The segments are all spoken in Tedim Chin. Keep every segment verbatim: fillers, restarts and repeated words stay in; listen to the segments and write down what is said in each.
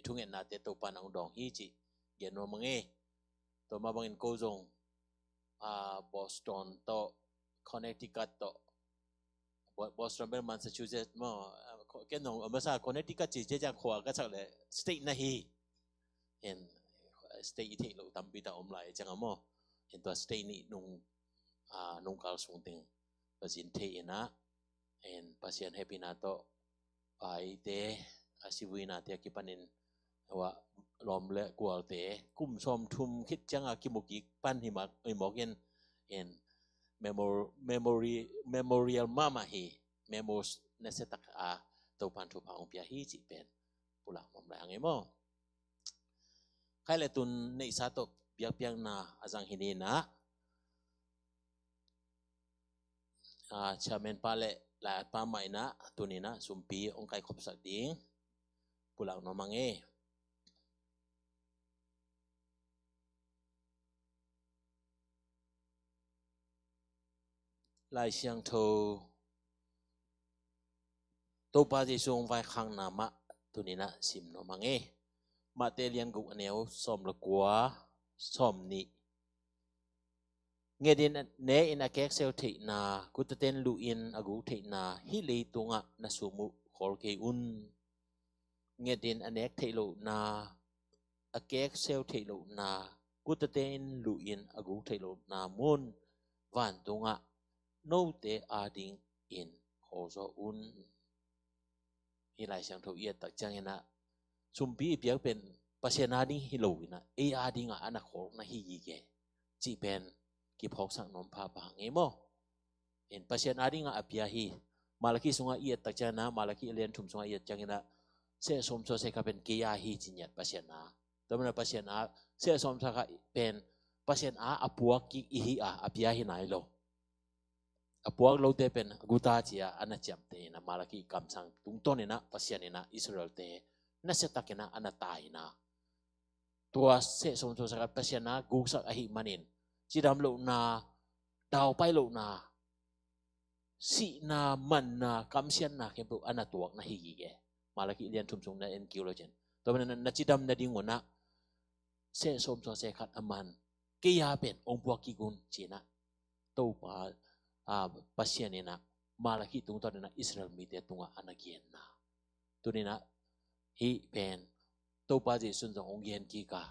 thungetnate Topa in hong dawng hi cih gen nuam ing. Tua mah bangin ko zong, ah, Boston tawh, Connecticut tawh, Bo-, Boston bel Massachusetts maw, ah, ko-, ken zong a masa Connecticut ci ciang khua ka sak leh state na hi. Hen, state i theih loh tampi tak om lai ciang a maw. Hen, tua state nih nung, ah, nung kal sung teng Pasian thei in ah, hen, Pasian hehpihna tawh paite, a sivuinate a kipanin, hua lawm le gualte kum sawmthum khit ciang a kimu kik pan hi mawk, hi mawk in, hen, memor-, memory, memorial mahmah hi, memos nasiatak a Topan thupha hong pia hi cih pen pulak nuam lai hang ei maw. Khai le tun neihsa tawh biakpiakna a zang hi ni in ah, ah, chairman pa le lai-at pa mah in ah tuni in ah sumpi hong kaikhopsak ding pulak nuam hang ei. Lai Siangtho Topa Jesu hong vaikhakna mah tuni in ah sim nuam hang ei. Mate lian guk a neu sawm le kua, sawm nih. Nget in ne in a kekseu theihna, guttaten luh in a guk theihna hih leitungah na sum uh khawl kei un. Nget in a nek theih lohna, a kekseu theih lohna, guttaten luh in a guk theih lohna mun vantungah note adingin khawlzaw un. Hih Lai Siangtho i et tak ciangin ah sumpi i piak pen Pasian ading hi lo in ah ei adingah a na khawlna hi gige cih pen kiphawksak nuam phapha hang ei maw. Hen, Pasian adingah a pia hi. Malaki sungah i et tak ciangin ah, Malaki a lian thum sungah i et ciangin ah, seh sawm suah seh khat pen kei a hi ci ngiat Pasian a. Tua manin ah Pasian a, seh sawm suah seh khat pen Pasian a a puak kik i hi a, a pia hi nai lo. A puak lote pen guta ci a a na ciamteh in ah, Malaki kamsang tungtawn in ah Pasian in ah Israelte nasiatak in ah a na tai in ah, tua seh sawm suah seh khat Pasian a guksak ahih manin cidam lohna, daupai lohna, sihna, manna, kamsiatna khempeuh a na tuakna hi gige. Malaki lian thum sung na en kik lo cin. Tua manin ah na cidam nading un ah seh sawm suah seh khat a man kei a pen hong puak kik un ci in ah Topa, ah, Pasian in ah Malaki tungtawn in ah Israel mite tungah a na genna. Tuni in ah hih pen Topa Jesu in zong hong gen kik a,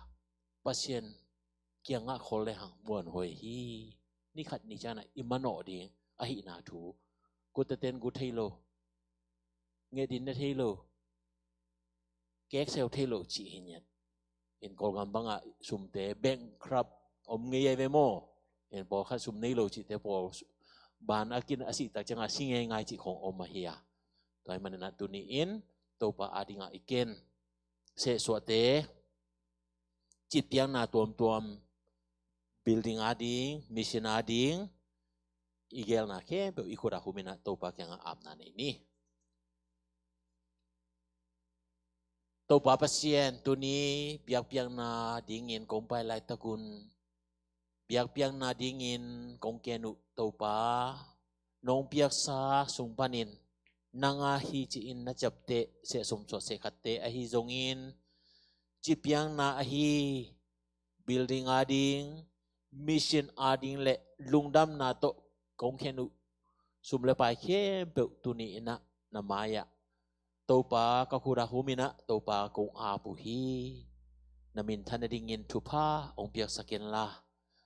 Pasian kiangah khawl le hang muanhuai hi. Ni khat ni ciangin ah i manawh ding ahihna thu. Guttaten gu thei lo, nget in ne thei lo, kekseu thei lo cih hi ngiat. Hen, Kawlgam bangah sumte bankrupt om ngei a ve maw. Hen, pawlkhat sum nei lo cihte pawl ban a kin a sih tak ciangah si ngeingai cih khong om ahi a. Tua ahih manin ah tuni in Topa adingah i ken sehsuahte, citpiakna tuamtuam, building ading, mission ading, i gelna khempeuh i khut ah hum in ah Topa kiangah apna nei ni. Topa Pasian, tuni biakpiakna dingin kong pai laitak un, biakpiakna dingin kong ken uh Topa, nong piaksa sung panin nang a hi ci-in na ciapteh seh sawmsuah seh khatte ahi zongin, citpiakna ahi, building ading, mission ading le lungdamna tawh kong khen uh sum le pai khempeuh tuni in ah na mai-ah Topa ka khut ah hum in ah Topa kong ap uh hi. Na minthan nadingin thupha hong piaksak inla,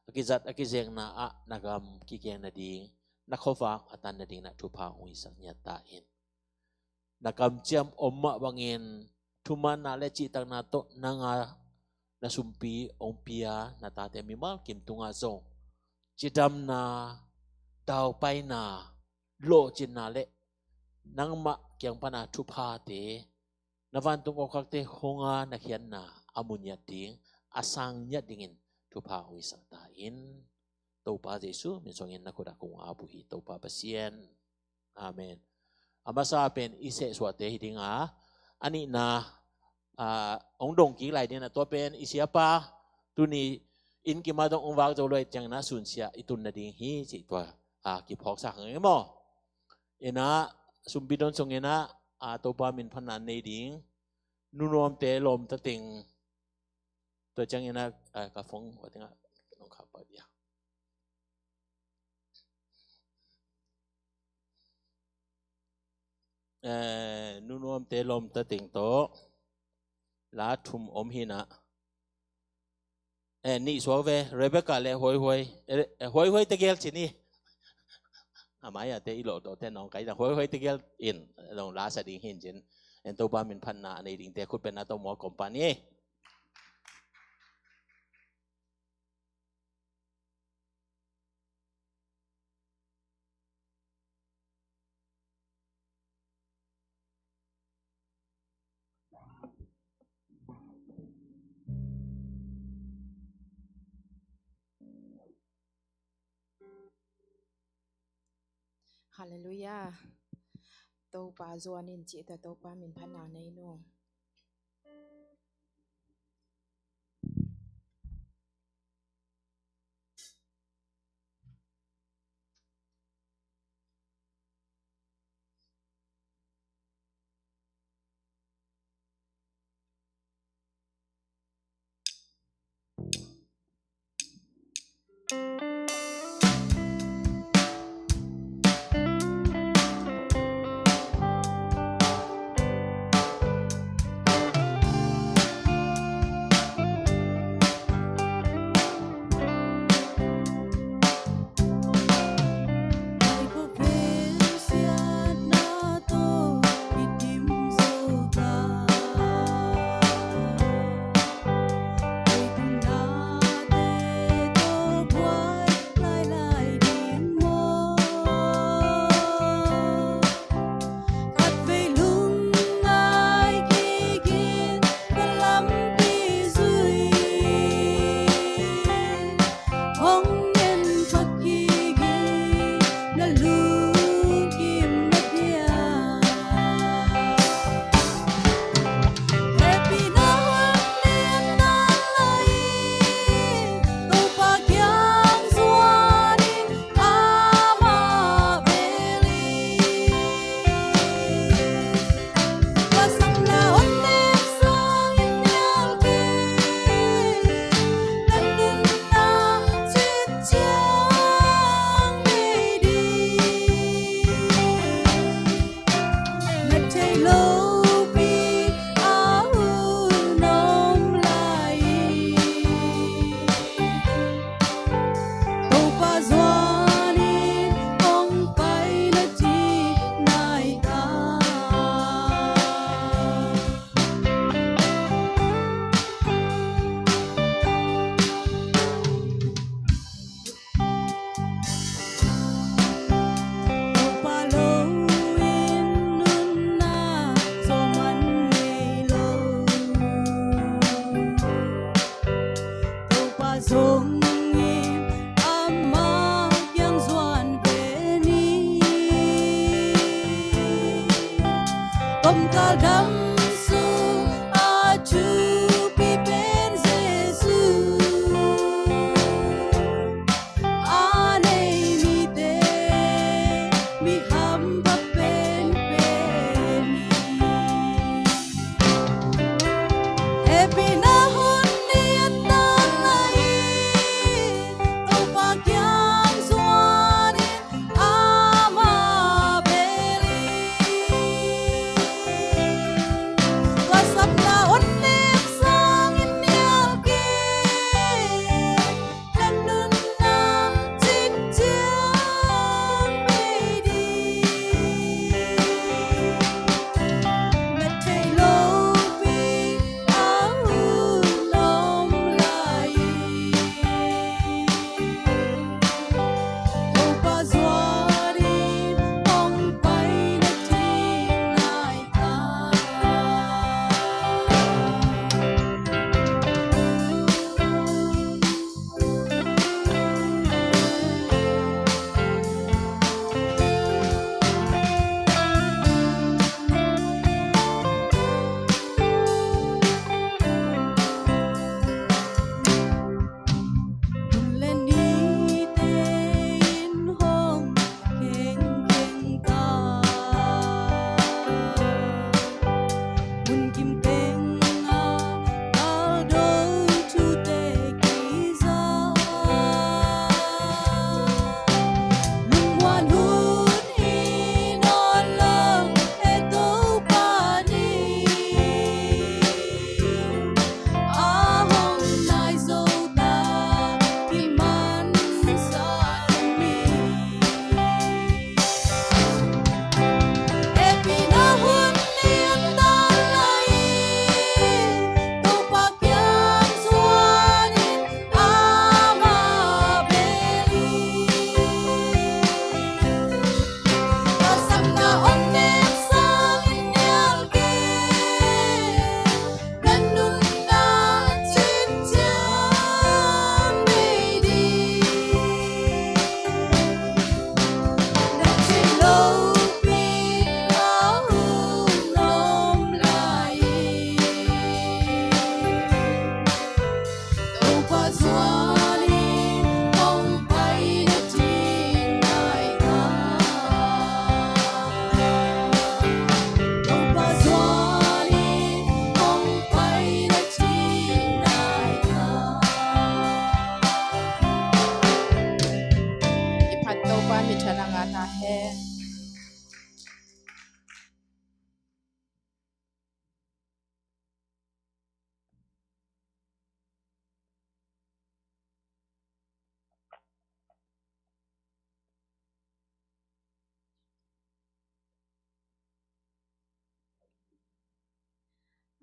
a kizat a kizekna ah na gam kikeng nading, na khuavak a tan nadingin ah thupha hong hisak ngiat ta in. Na kamciam om mah bangin thumanna le cihtakna tawh nang a na sumpi hong pia na tate mimal kim tungah zong cidamna, daupaina, lawhcinna le nangmah kiang pana thuphate na vantung awlkhakte hong a na khiatna a mu ngiat ding, a sang ngiat dingin thupha hong hisak ta in. Topa Jesu min suangin na khut ah kong ap uh hi, Topa Pasian. Amen. A masa pen i sehsuahte hi ding a, a nihna, ah, hong dong kik lai ding a, tua pen i siapa tuni inn kim ah dong hong vak zo luai ciangin ah sunsia i tun nading hi cih tua, ah, kiphawksak hang ei maw. In ah sumpi don sungin ah, ah, Topa min phatna nei ding nunuamte lawmta teng. Tua ciangin a, a, ka phone, wa teng a, nong khak pah dia. Eh, nunuamte lawmta teng tawh la thum om hi na. Eh, nih suak ve, Rebecca le Huaihuai, eh, Huaihuai tegel ci ni. A mai-a te i lawh tawh te nong kai na Huaihuai tegel in, nong la sa ding hi in cin. En Topa min phatna a nei dingte khut beng na tawh muak kawm pah ni. Halleluiah. Topa zuan in cih ta, Topa min phatna nei nu.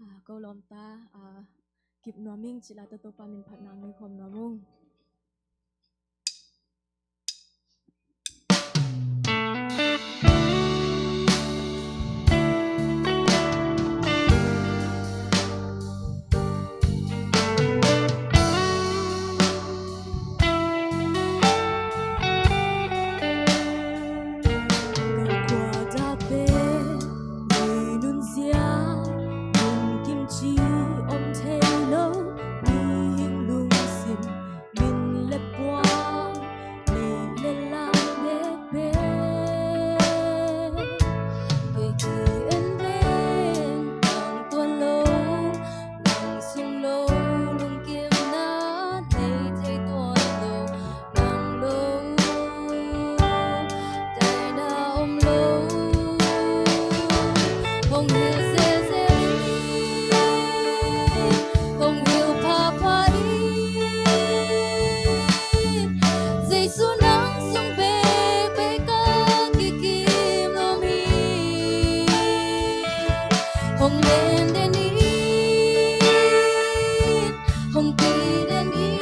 Ah, ko lawmta, ah, kip nuam ing, cih leh tawh Topa min phatna ngei khawm nuam ung. Khuadak pen nunzia, lungkim ci om thei lo, mihing lungsim, min le puan, lei le lam bekbek. Kei ki en pen tang tuan lo, nang sung lo, lungkimna nei thei tuan lo, nang lo, taina om lo. Hong hilh zelzel in, hong hilh phapha in, Jesu nang sung bekbek a kikim nuam hi. Hong len den in, hong pi den in,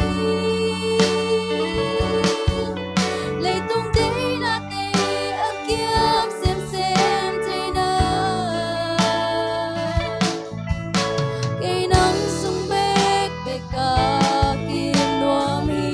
leitung deinate a kiam semsem theina. Kei nang sung bekbek a kim nuam hi.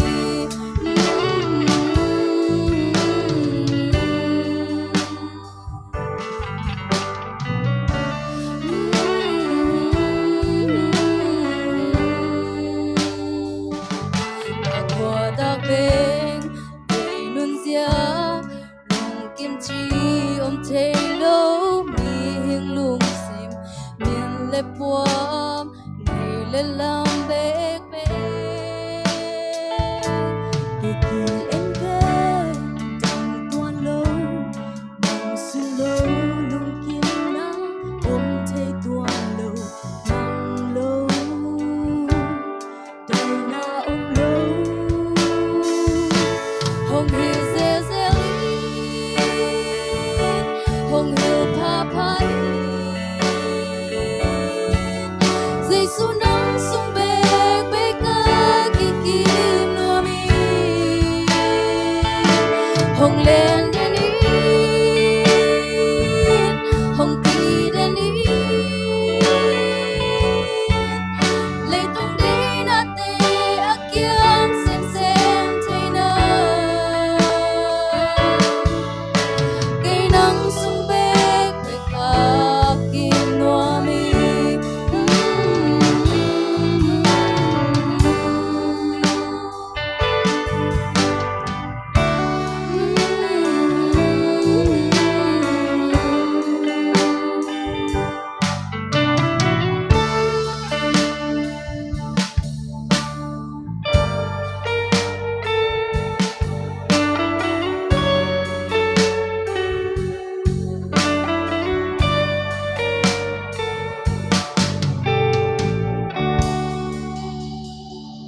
Khuadak pen kei nunzia, lungkim ci om thei lo, mihing lungsim, min le puan, lei le lam bekbek. Kei ki en pen tang tuan lo, nang sung lo, lungkimna om thei tuan lo, nang lo, taina om lo. Hong hilh zelzel in, hong hilh phapha in, Jesu nang sung bekbek a kikim nuam hi. Hong len den in, hong pi den in, leitung deinate a kiam semsem theina. Kei nang sung bekbek a kim nuam hi.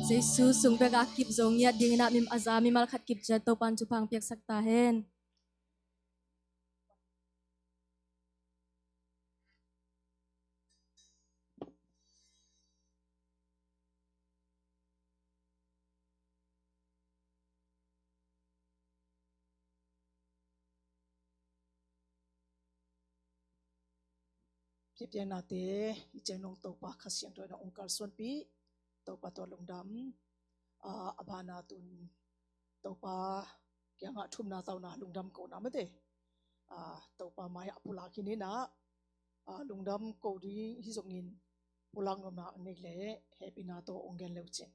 Jesu sung bek a kip zo ngiat dingin ah mi, a za mimal khat kip ciat Topa'n thupha piaksak ta hen. Piapianate, i ciang nong Topa Kha Siangtho in hong kalsuanpih, Topa tawh lungdam, ah, a bana tun Topa kiangah thumna tauna lungdam kohna mate. Ah, Topa mai-ah pulak hi ni na, ah, lungdam ko ding hi zongin pulak nopna nei leh hehpihna tawh hong gen le uh cin.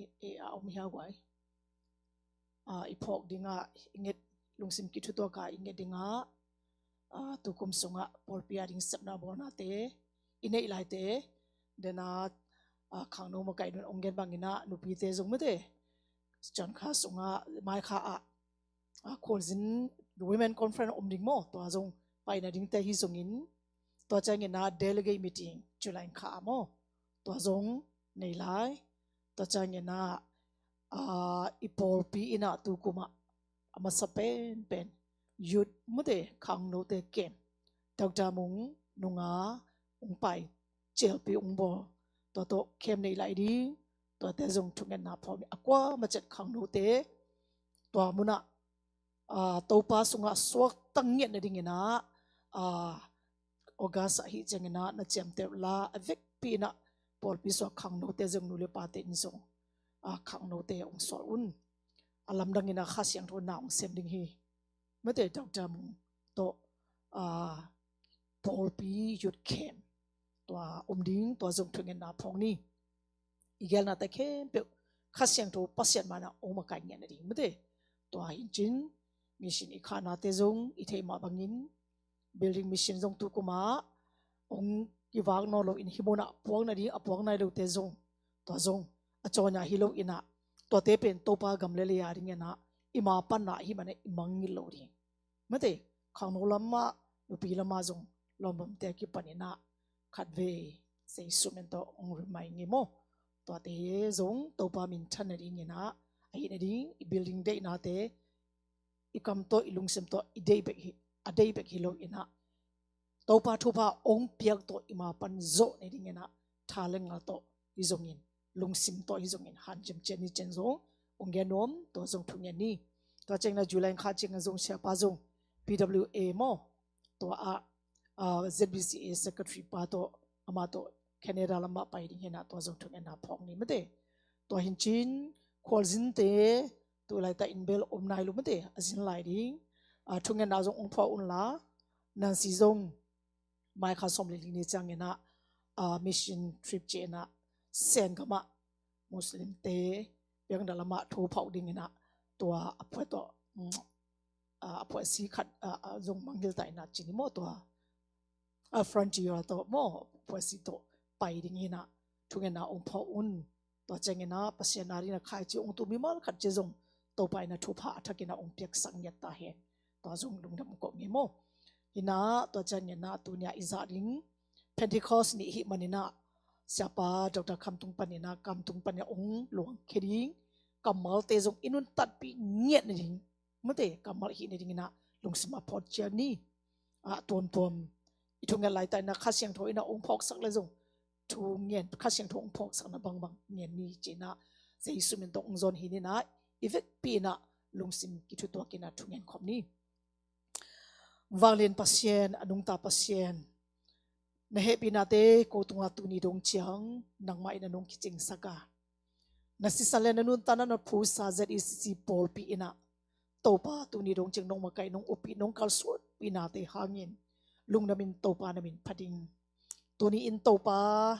I, i, a om hi a guai. Ah, i phawk dingah, i nget lungsim kithutuak a i nget dingah, ah, tukum sungah pawlpi a ding sepna bawlnate i neih laite, dena, ah, khangno makaih nun hong gen bangin ah nupite zong mate, Caan Kha sungah, mai kha ah, ah, khualzin women conference om ding maw, tua zong paina dingte hi zongin, tua ciangin ah delegate meeting July kha ah maw, tua zong nei lai. Tua ciangin ah, ah, i pawlpi in ah tukum ah a masa penpen youth mate, khangnote kem, Doctor Mung, nunga ung pai, cialpi ung bawl, tua tawh khem nei lai ding, tuate zong thungetna phawng ni. A kua macet khangnote tua munah Topa sungah suakta ngiat nadinginah August ahi cianginah na ciamteh uh la, a vekpi inah pawlpi sungah khangnote zong nu le pate in zong khangnote ung sual un. A lamdanginah Kha Siangtho na ung sem ding hi. Mate, Doctor Mung tawh pawlpi youth camp tua om ding, tua zong thungetna phawng ni. I gelnate khempeuh Kha Siangtho Pasian manah ong makaih ngiat nading. Mate, tua hincin mission i khahnate zong i theih mah bangin building mission zong tu kumah ong kivak nawn loin hi munah puak nading, a puak nai lote zong tua zong a cawnya hi loinah tuate pen Topa gam le lei a dinginah i ma panna ahi manah i mangngilh lo ding. Mate, khangno lamah, nupi lamah zong lawmbamte a kipaninah khatvei Jesu min tawh ong remind nge maw. Tuate zong Topa minthan nadinginah ahi nading i building deihnate i kam tawh, i lungsim tawh i deih bek hi, a deih bek hi loinah Topa thupha ong piak tawh i ma pan zawh nadinginah tha le ngal tawh hi zongin, lungsim tawh hi zongin hanciam ciat ni cin zong ong gen nuam, tua zong thunget ni. Tua ciangin July kha ciangin zong siapa zong P W A maw, tua ah Z B C A secretary pa tawh, amah tawh Canada lamah pai ding hinah, tua zong thungetna phawng ni. Mate, tua hincin khualzinte tu laitah in bel om nai lo mate, a zin lai ding. Thungetna zong ong phuah unla, Nancy zong mai kha sawm le li ni cianginah mission trip cianginah Sen gamah Muslimte piangda lamah thu phauh dinginah tua a phuah tawh a phuahsi khat zong mangngilh ta inah cin hi maw, tua a frontier tawh maw, phuahsi tawh pai ding hinah thungetna ong phuah un. Tua cianginah Pasian a dinginah khaici ong tu mimal khat ci zong Topa inah thupha a thakinah ong piaksak ngiat ta hen. Tua zong lungdam kawm hi maw. Hinah tua cianginah tunia i zah ding Pentecost ni hi maninah siapa Doctor Kham Tung paninah, Kham Tung paninah ong luangkhia ding kammalte zong i nuntatpih ngiat nading. Mate, kammal hih nadinginah lungsim a phawt ciat ni. A tuamtuam i thunget laitah inah Kha Siangtho inah ong phawksak le zong thungen, Kha Siangtho ong phawksakna bangbang ngen ni cinah Jesu min tawh ong zon hi ninah i vekpi inah lungsim kithutuak inah thungen khop ni. Vanglian Pasian, a nungta Pasian, na hehpihnate ko tungah tuni dong ciang nangmah inah nong kicingsak a, na sisan le na nuntakna na phusa Z E C C pawlpi inah Topa tuni dong ciang nong makaih, nong uppih, nong kalsuanpihnate hangin lungdamin Topa na min pha ding. Tuni in Topa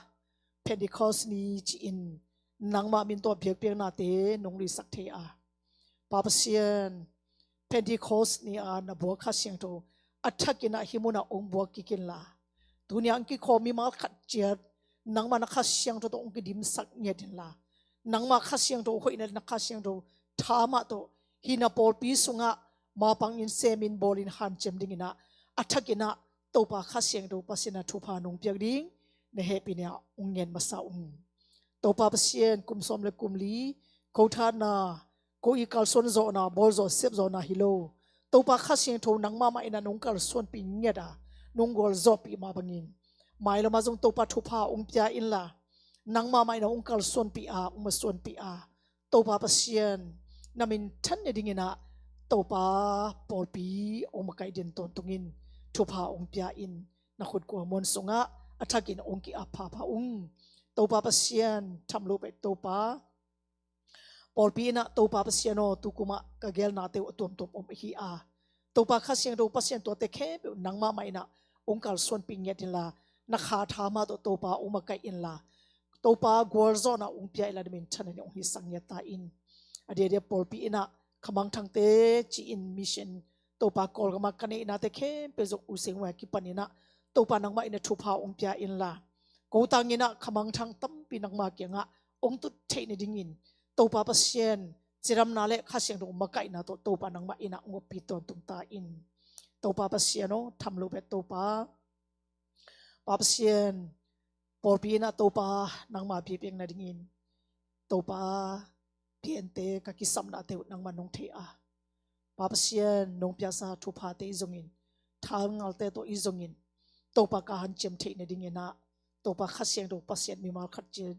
Pentecost ni ci-in nangmah min tawh biakpiaknate nong luisak thei a, Pa Pasian, Pentecost ni a na buak Kha Siangtho a thakinah hi munah ong buak kik inla, tunia ong kikhawm mimal khat ciat nangmah na Kha Siangtho tawh ong kidimsak ngiat inla, nangmah Kha Siangtho hoihna le na Kha Siangtho tha mah tawh hih na pawlpi sungah mapangin semin bawlin hanciam dinginah a thakinah Topa Kha Siangtho Pasian a thupha nong piak ding na hehpihna ong ngen masa ung. Topa Pasian, kum sawm le kum li ko thatna, ko i kalsuan zawhna, bawl zawh sep zawhna hi lo, Topa Kha Siangtho nangmah mah inah nong kalsuanpih ngiat a, nong gualzawhpih mah bangin mailamah zong Topa thupha ong pia inla, nangmah mah inah ong kalsuanpih a, ong masuanpih a, Topa Pasian, na min than nadinginah Topa pawlpi ong makaih den tawntungin thupha ong pia in, na khut kuamuan sungah a thakin ong ki-ap phapha ung. Topa Pasian, tham lo pek Topa, pawlpi inah Topa Pasian aw, tu kumah ka gelnate uh a tuamtuam om hi a, Topa Kha Siangtho Pasian, tuate khempeuh nangmah mah inah ong kalsuanpih ngiat inla, na Kha tha mah tawh Topa ong makaih inla, Topa gualzawhna ong pia inla, na min than nading ong hisak ngiat ta in. A diadia pawlpi inah Kha Mang Thangte ci-in mission Topa Kawlgamah ka neihnate khempeuh zong U Seng Wai a kipaninah Topa nangmah inah thupha ong pia inla, ko tanginah Kha Mang Thang tampi nangmah kiangah ong tut theih nadingin Topa Pasian, cidamna le Kha Siangtho makaihna tawh Topa nangmah inah ong uppih tawntung ta in. Topa Pasian aw, tham lo pek Topa, Pa Pasian, pawlpi inah Topa nangmah biakpiak nadingin Topa, piante ka kisapnate uh nangmah nong thei a, Pa Pasian, nong piaksa thuphate i zongin, thalngalte tawh i zongin, Topa ka hanciam theih nadingin ah Topa Kha Siangtho Pasian mimal khat ciat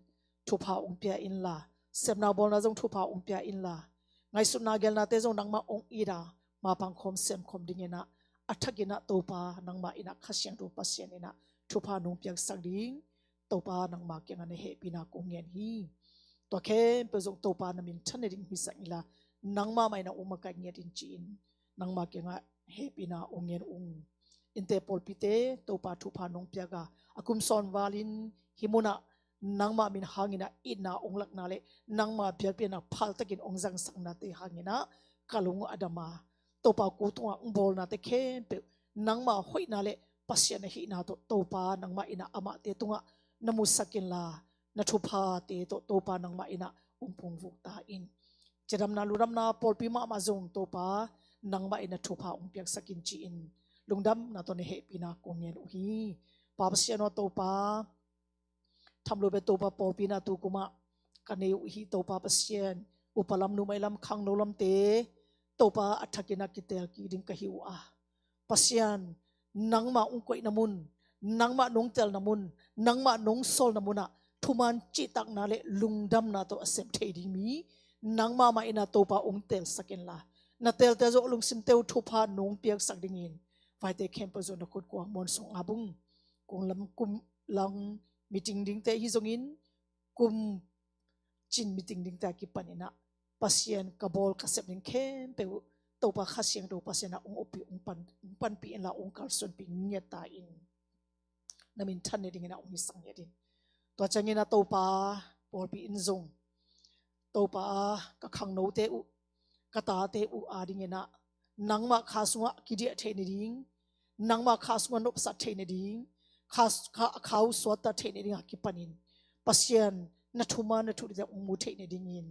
thupha ong pia inla, sepna bawlna zong thupha ong pia inla, ngaihsutna gelnate zong nangmah ong it a, mapang khawm sem khawm dingin ah a thakin ah Topa nangmah in ah Kha Siangtho Pasian in ah thupha nong piaksak ding Topa nangmah kiangah na hehpihna kong ngen hi. Tua khempeuh zong Topa na minthan nading hisak inla, nangmah mah in ah ong makaih ngiat in ci-in nangmah kiangah hehpihna ong ngen ung. Innte pawlpite Topa thupha nong piak a, a kum sawn valin hih munah nangmah min hangin ah itna ong lakna le nangmah biakpiakna phaltakin ong zangsaknate hangin ah ka lung a dam a, Topa ko tungah ong bawlnate khempeuh nangmah hoihna le Pasian ahihna tawh Topa nangmah in ah amahte tungah na musak inla, na thuphate tawh Topa nangmah in ah ong pungvuk ta in. Cidamna ludamna pawlpi mahmah zong Topa nangmah in ah thupha ong piaksak in ci-in lungdamna tawh na hehpihna kong ngen uh hi. Pa Pasian aw Topa, tham lo beh Topa pawlpi in ah tu kumah ka nei uh hi Topa Pasian, upa lam numei lam khangno lamte Topa a thakin ah kitel kik ding ka hi uh a, Pasian nangmah ong koihna mun, nangmah nong telna mun, nangmah nong sawlna munah thuman cihtakna le lungdamna tawh a sem thei ding mi nangmah mah in ah Topa ong telsak inla, na teltel zawh lungsimte uh thupha nong piaksak dingin vaite khempeuh zawh na khut kuang muan sung a bung kung lam kum lang meeting dingte hi zongin kum cin meeting dingte a kipanin ah Pasian ka bawl ka sep ding khempeuh uh Topa Kha Siangtho Pasian ah ong oppih, ong pan, ong panpih inla ong kalsuanpih ngiat ta in. Na minthan nadingin ah ong hisak ngiat in. Tua ciangin ah Topa pawlpi in zong Topa ka khangnote uh, ka tate uh a dingin ah nangmah kha sungah kidiah theih nading, nangmah kha sungah nopsat theih nading, kha, kha, kha uh suakta theih nading a kipanin Pasian na thuman na thudihte ong mu theih nadingin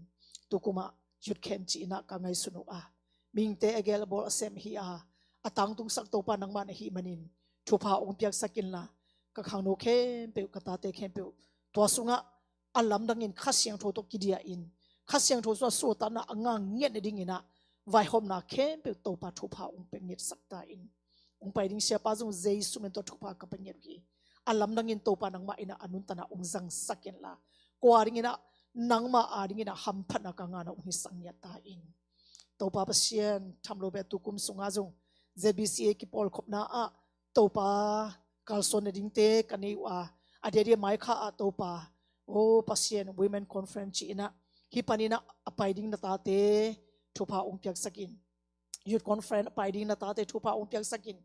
tu kumah youth camp ci-in ah ka ngaihsun uh a, mihingte a gel a bawl a sem hi a, a tangtungsak Topa nangmah na hih manin thupha ong piaksak inla, ka khangno khempeuh, ka tate khempeuh tua sungah a lamdangin Kha Siangtho tawh kidiah in, Kha Siangtho sungah suahtakna a ngah ngiat nadingin ah vaihawmna khempeuh Topa thupha ong pia ngiatsak ta in. Ong pai ding siapa zong Jesu min tawh thupha ka pia ngiat uh hi. A lamdangin Topa nangmah in ah a nuntakna ong zangsak inla, kua dingin ah nangmah a dingin ah hamphatna ka ngahna ong hisak ngiat ta in. Topa Pasian, tham lo beh tu kum sungah zong Z B C A kipawlkhopna ah Topa kalsuan nadingte ka nei uh a, a diadia Maikha ah Topa, o Pasian Women Conference ci-in ah hih panin ah a pai ding na tate thupha ong piaksak in. Youth Conference a pai ding na tate thupha ong piaksak in.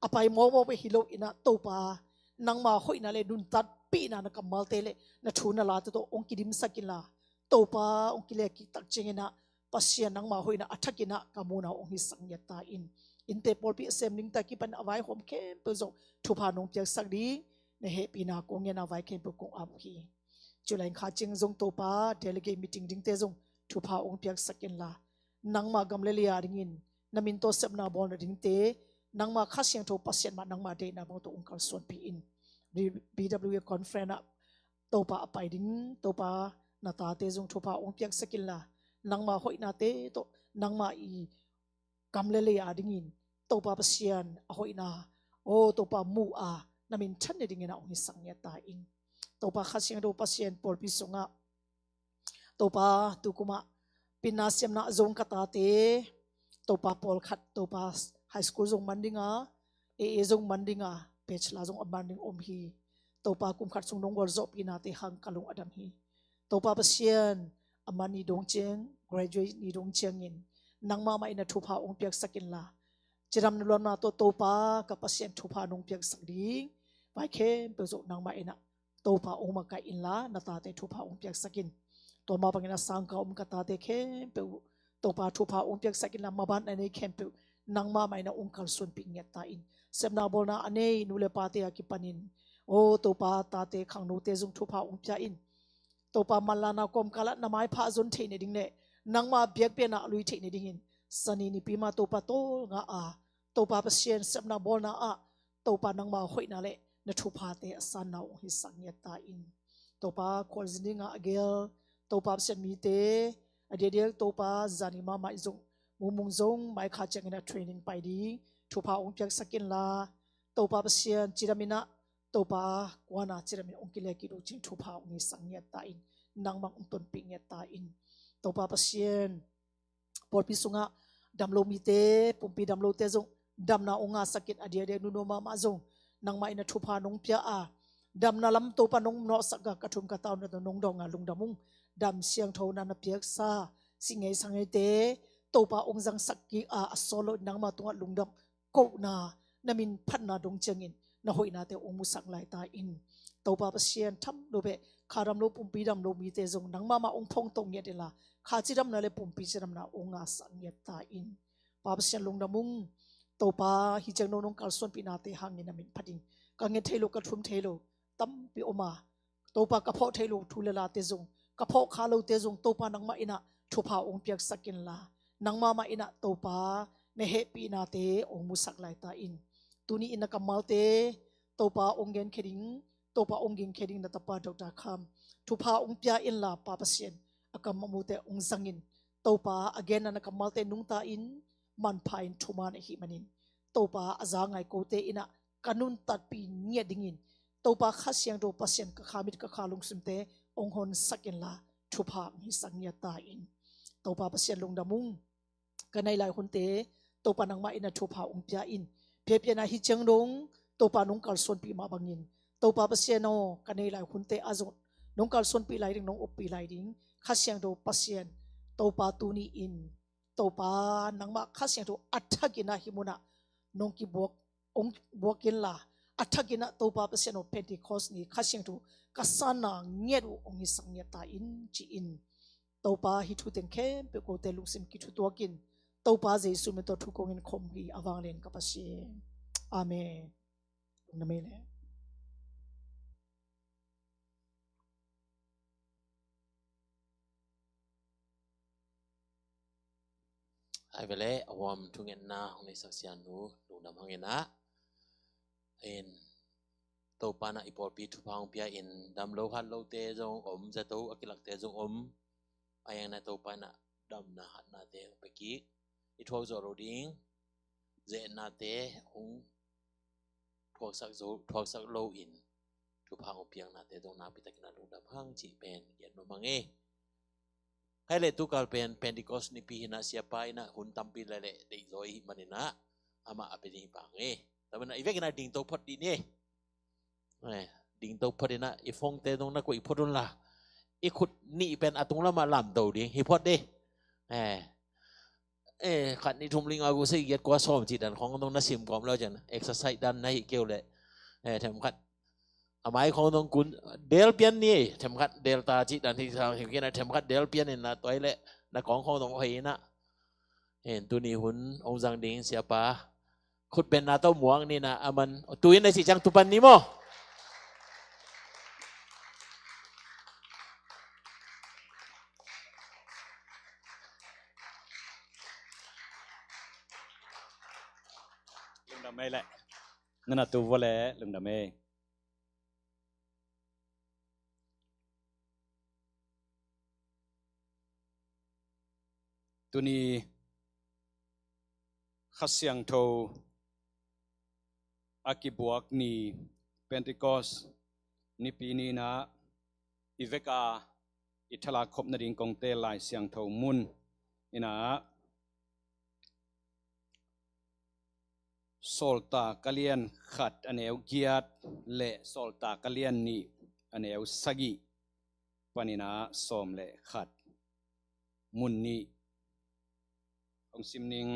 A pai mawkmawk bek hi lo in ah Topa nangmah hoihna le nuntakpihna na kammalte le na thu na late tawh ong kidimsak inla, Topa ong kileh kik tak ciangin ah Pasian nangmah hoihna a thakin ah ka muhna ong hisak ngiat ta in. Innte pawlpi a sem dingte a kipan a vaihawm khempeuh zong thupha nong piaksak ding na hehpihna kong ngen a, vai khempeuh kong ap uh hi. July kha ciang zong Topa delegate meeting dingte zong thupha ong piaksak inla, nangmah gam le lei a dingin na min tawh sepna bawl nadingte nangmah Kha Siangtho Pasian mah nangmah deihna bang tawh ong kalsuanpih in. B W A Conference ah Topa a pai ding Topa na tate zong thupha ong piaksak inla, nangmah hoihnate tawh nangmah i gam le lei a dingin Topa Pasian a hoihna, o Topa, mu a na minthan nadingin ah ong hisak ngiat ta in. Topa Kha Siangtho Pasian, pawlpi sungah Topa tu kumah pinna siamna zong ka tate, Topa pawlkhat Topa high school zong man ding a, A A zong man ding a, bachelor zong a man ding om hi. Topa kum khat sung nong gualzawhpihnate hang ka lung a dam hi. Topa Pasian, a man ni dong ciang, graduate ni dong ciangin nangmah mah in ah thupha ong piaksak inla, cidamna luanna tawh Topa ka Pasian thupha nong piaksak ding vai khempeuh zong nangmah in ah Topa ong makaih inla, na tate thupha ong piaksak in. Tua mah bangin a sangkah om ka tate khempeuh Topa thupha ong piaksak inla, maban a nei khempeuh nangmah mah in ah ong kalsuanpih ngiat ta in. Sepna bawlna a nei nu le pate a kipanin, o Topa, tate khangnote zong thupha ong pia in. Topa manlahna kawmkalah na maipha a zon theih nading le nangmah biakpiakna a lui theih nadingin Sani nipi mah Topa tawlnga a, Topa Pasian, sepna bawlna ah Topa nangmah hoihna le na thuphate a sanna ong hisak ngiat ta in. Topa khualzin dinga a gel Topa Pasian mite a diakdiak Topa zani mahmah i zong mumung zong Maikha ciangin a training pai ding thupha ong piaksak inla, Topa Pasian, cidam in ah, Topa kuana cidam in hong kileh kik uh cin thupha hong hisak ngiat ta in, nangmah hong tonpih ngiat ta in. Topa Pasian, pawlpi sungah damlo mite, pumpi damlote zong damna hong ngahsak in, a diakdiak nuam mahmah zong nangmah in ah thupha nong pia a, damna lam Topa nong nawhsak a, ka thum ka tau na nong dawng a lungdam ung. Dam siangtho na na piaksa si ngei sa ngeite Topa hong zangsak kik a, a sawt lo in nangmah tungah lungdam kohna, na min phatna dong ciangin na hoihnate hong musak lai ta in. Topa Pasian, tham lo beh, kha damlo pumpi damlo mite zong nangmah mah hong phongto ngiat inla, kha cidamna le pumpi cidamna hong ngahsak ngiat ta in. Pa Pasian, lungdam ung. Topa, hih ciang nong kalsuanpihnate hangin na min phat ding ka nget thei lo, ka thum thei lo tampi om a, Topa, ka phawk theih loh thu le late zong, ka phawk kha lote zong, Topa, nangmah in ah thupha hong piaksak inla, nangmah mah in ah, Topa, na hehpihnate hong musak lai ta in. Tuni in na kammalte, Topa, hong genkhia ding, Topa, hong gingkhia ding na tapa Doctor Kham thupha hong pia inla, Pa Pasian, a kam a mute hong zang in. Topa, a genna na kammalte nungta in, manpha in thuman ahih manin, Topa, a za ngai kote in ah ka nuntakpih ngiat dingin, Topa, Kha Siangtho Pasian, ka kha mit ka kha lungsimte hong honsak inla, thupha hong hisak ngiat ta in. Topa Pasian, lungdam ung. Ka neih lai hunte, Topa, nangmah in ah thupha hong pia in. Piapian ah hih ciang dong, Topa, nong kalsuanpih mah bangin, Topa Pasian aw, ka neih lai hunte ah zong nong kalsuanpih lai ding, nong oppih lai ding Kha Siangtho Pasian, Topa, tuni in, Topa, nangmah Kha Siangtho a thak in ah hih munah nong kibuak, hong buak inla, a thak in ah, Topa Pasian aw, Pentecost ni Kha Siangtho ka sanna ngiat uh hong hisak ngiat ta in, ci-in, Topa, hih thu teng khempeuh kote lungsim kithutuak in, Topa Jesu min tawh thu kong in khom hi, a vanglian ka Pasian. Amen. Lungdam ei leh. Ai vele, a huam thungetna hong neisak sianu lungdam hang in ah, in, Topa in ah i pawlpi thupha hong pia in, damlo hatlote zong om, zato a kilakte zong om. A hiang na Topa in ah damna hatnate hong pia kik, i thuak zawh loh ding zehnate hong thuaksak zo, thuaksak lo in, thupha hong piaknate zong nakpi takin ah lungdam hang cih pen gen nuam hang e. Hai le tukal pen Pentecost nipi hi in ah, siapa in ah hun tampi le le deih zaw i hih manin ah, amah a pia ding hi pah hang e. Tua manin ah i vekin ah dingto phot dih ni. Eh, dingto phot in ah, i phone te zong na koih phot un la, i khut nih pen a tung lamah lamto ding hi phot dih. Eh, eh, khat, nih, thum, li, nga, guk, sagih, giat, kua, sawm cih dan khong zong na sim kawm lo ciang, exercise dan na hih kei uh leh, eh, themkhat a mai khong zong kun, del pian ni, themkhat del ta cih dan hi sa, hi kei na, themkhat del pian in na, tua hi leh na kawng khong zong hoih in ah. Eh, tuni hun hong zang ding siapa khutbenna tawh muak ni na, aman tu in a cih ciang tu pan ni maw? Lungdam ei leh. Na na tu vua leh lungdam ei. Tuni Kha Siangtho a kibuak ni, Pentecost nipi ni in ah, i vek a i thalak khop nading kong teel Lai Siangtho mun in ah, Sawltak a lian khat a neu giat le Sawltak a lian nih a neu sagih panin ah sawm le khat, mun nih hong sim ning.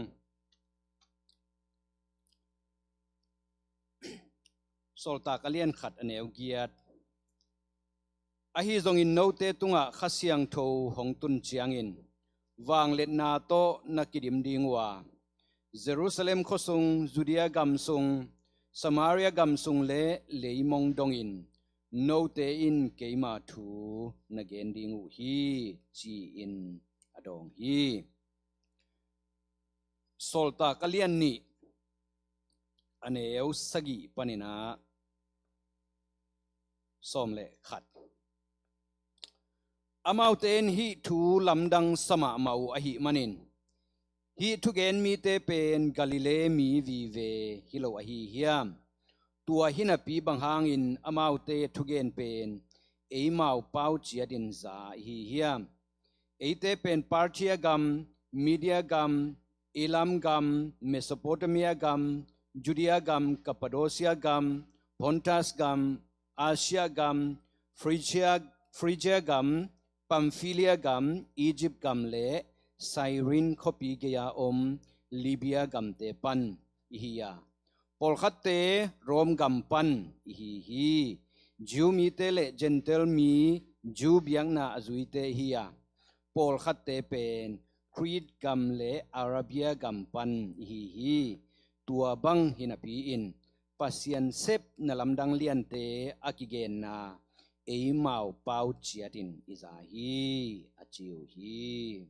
Sawltak a lian khat a neu giat. Ahi zongin note tungah Kha Siangtho hong tun ciangin vangliatna tawh na kidim ding uh a, Jerusalem khuasung, Judea gam sung, Samaria gam sung le leimong dongin note in keima thu na gen ding uh hi, ci-in a dawng hi. Sawltak a lian nih a neu sagih panin ah sawm le khat. Amaute in hih thu lamdang sa mahmah uh ahih manin, hih thugen mite pen Galilee mi vive hi lo ahi hiam? Tua hinapi bang hangin amaute thugen pen eimau pau ciatin za ihi hiam? Eite pen Parthia gam, Media gam, Elam gam, Mesopotamia gam, Judea gam, Kappadosia gam, Pontas gam, Asia gam, Phrygia, Phrygia gam, Pamphylia gam, Egypt gam le Cyrene khuapi gei-a om Libya gamte pan ihi a, pawlkhatte Rome gam pan ihi hi. Jew mite le Gentile mi, Jew biakna a zuite ihi a, pawlkhatte pen Crete gam le Arabia gam pan ihi hi. Tua bang hinapi-in Pasian sepna lamdang liante a kigenna eimau pau ciatin i za hi, a ci uh hi.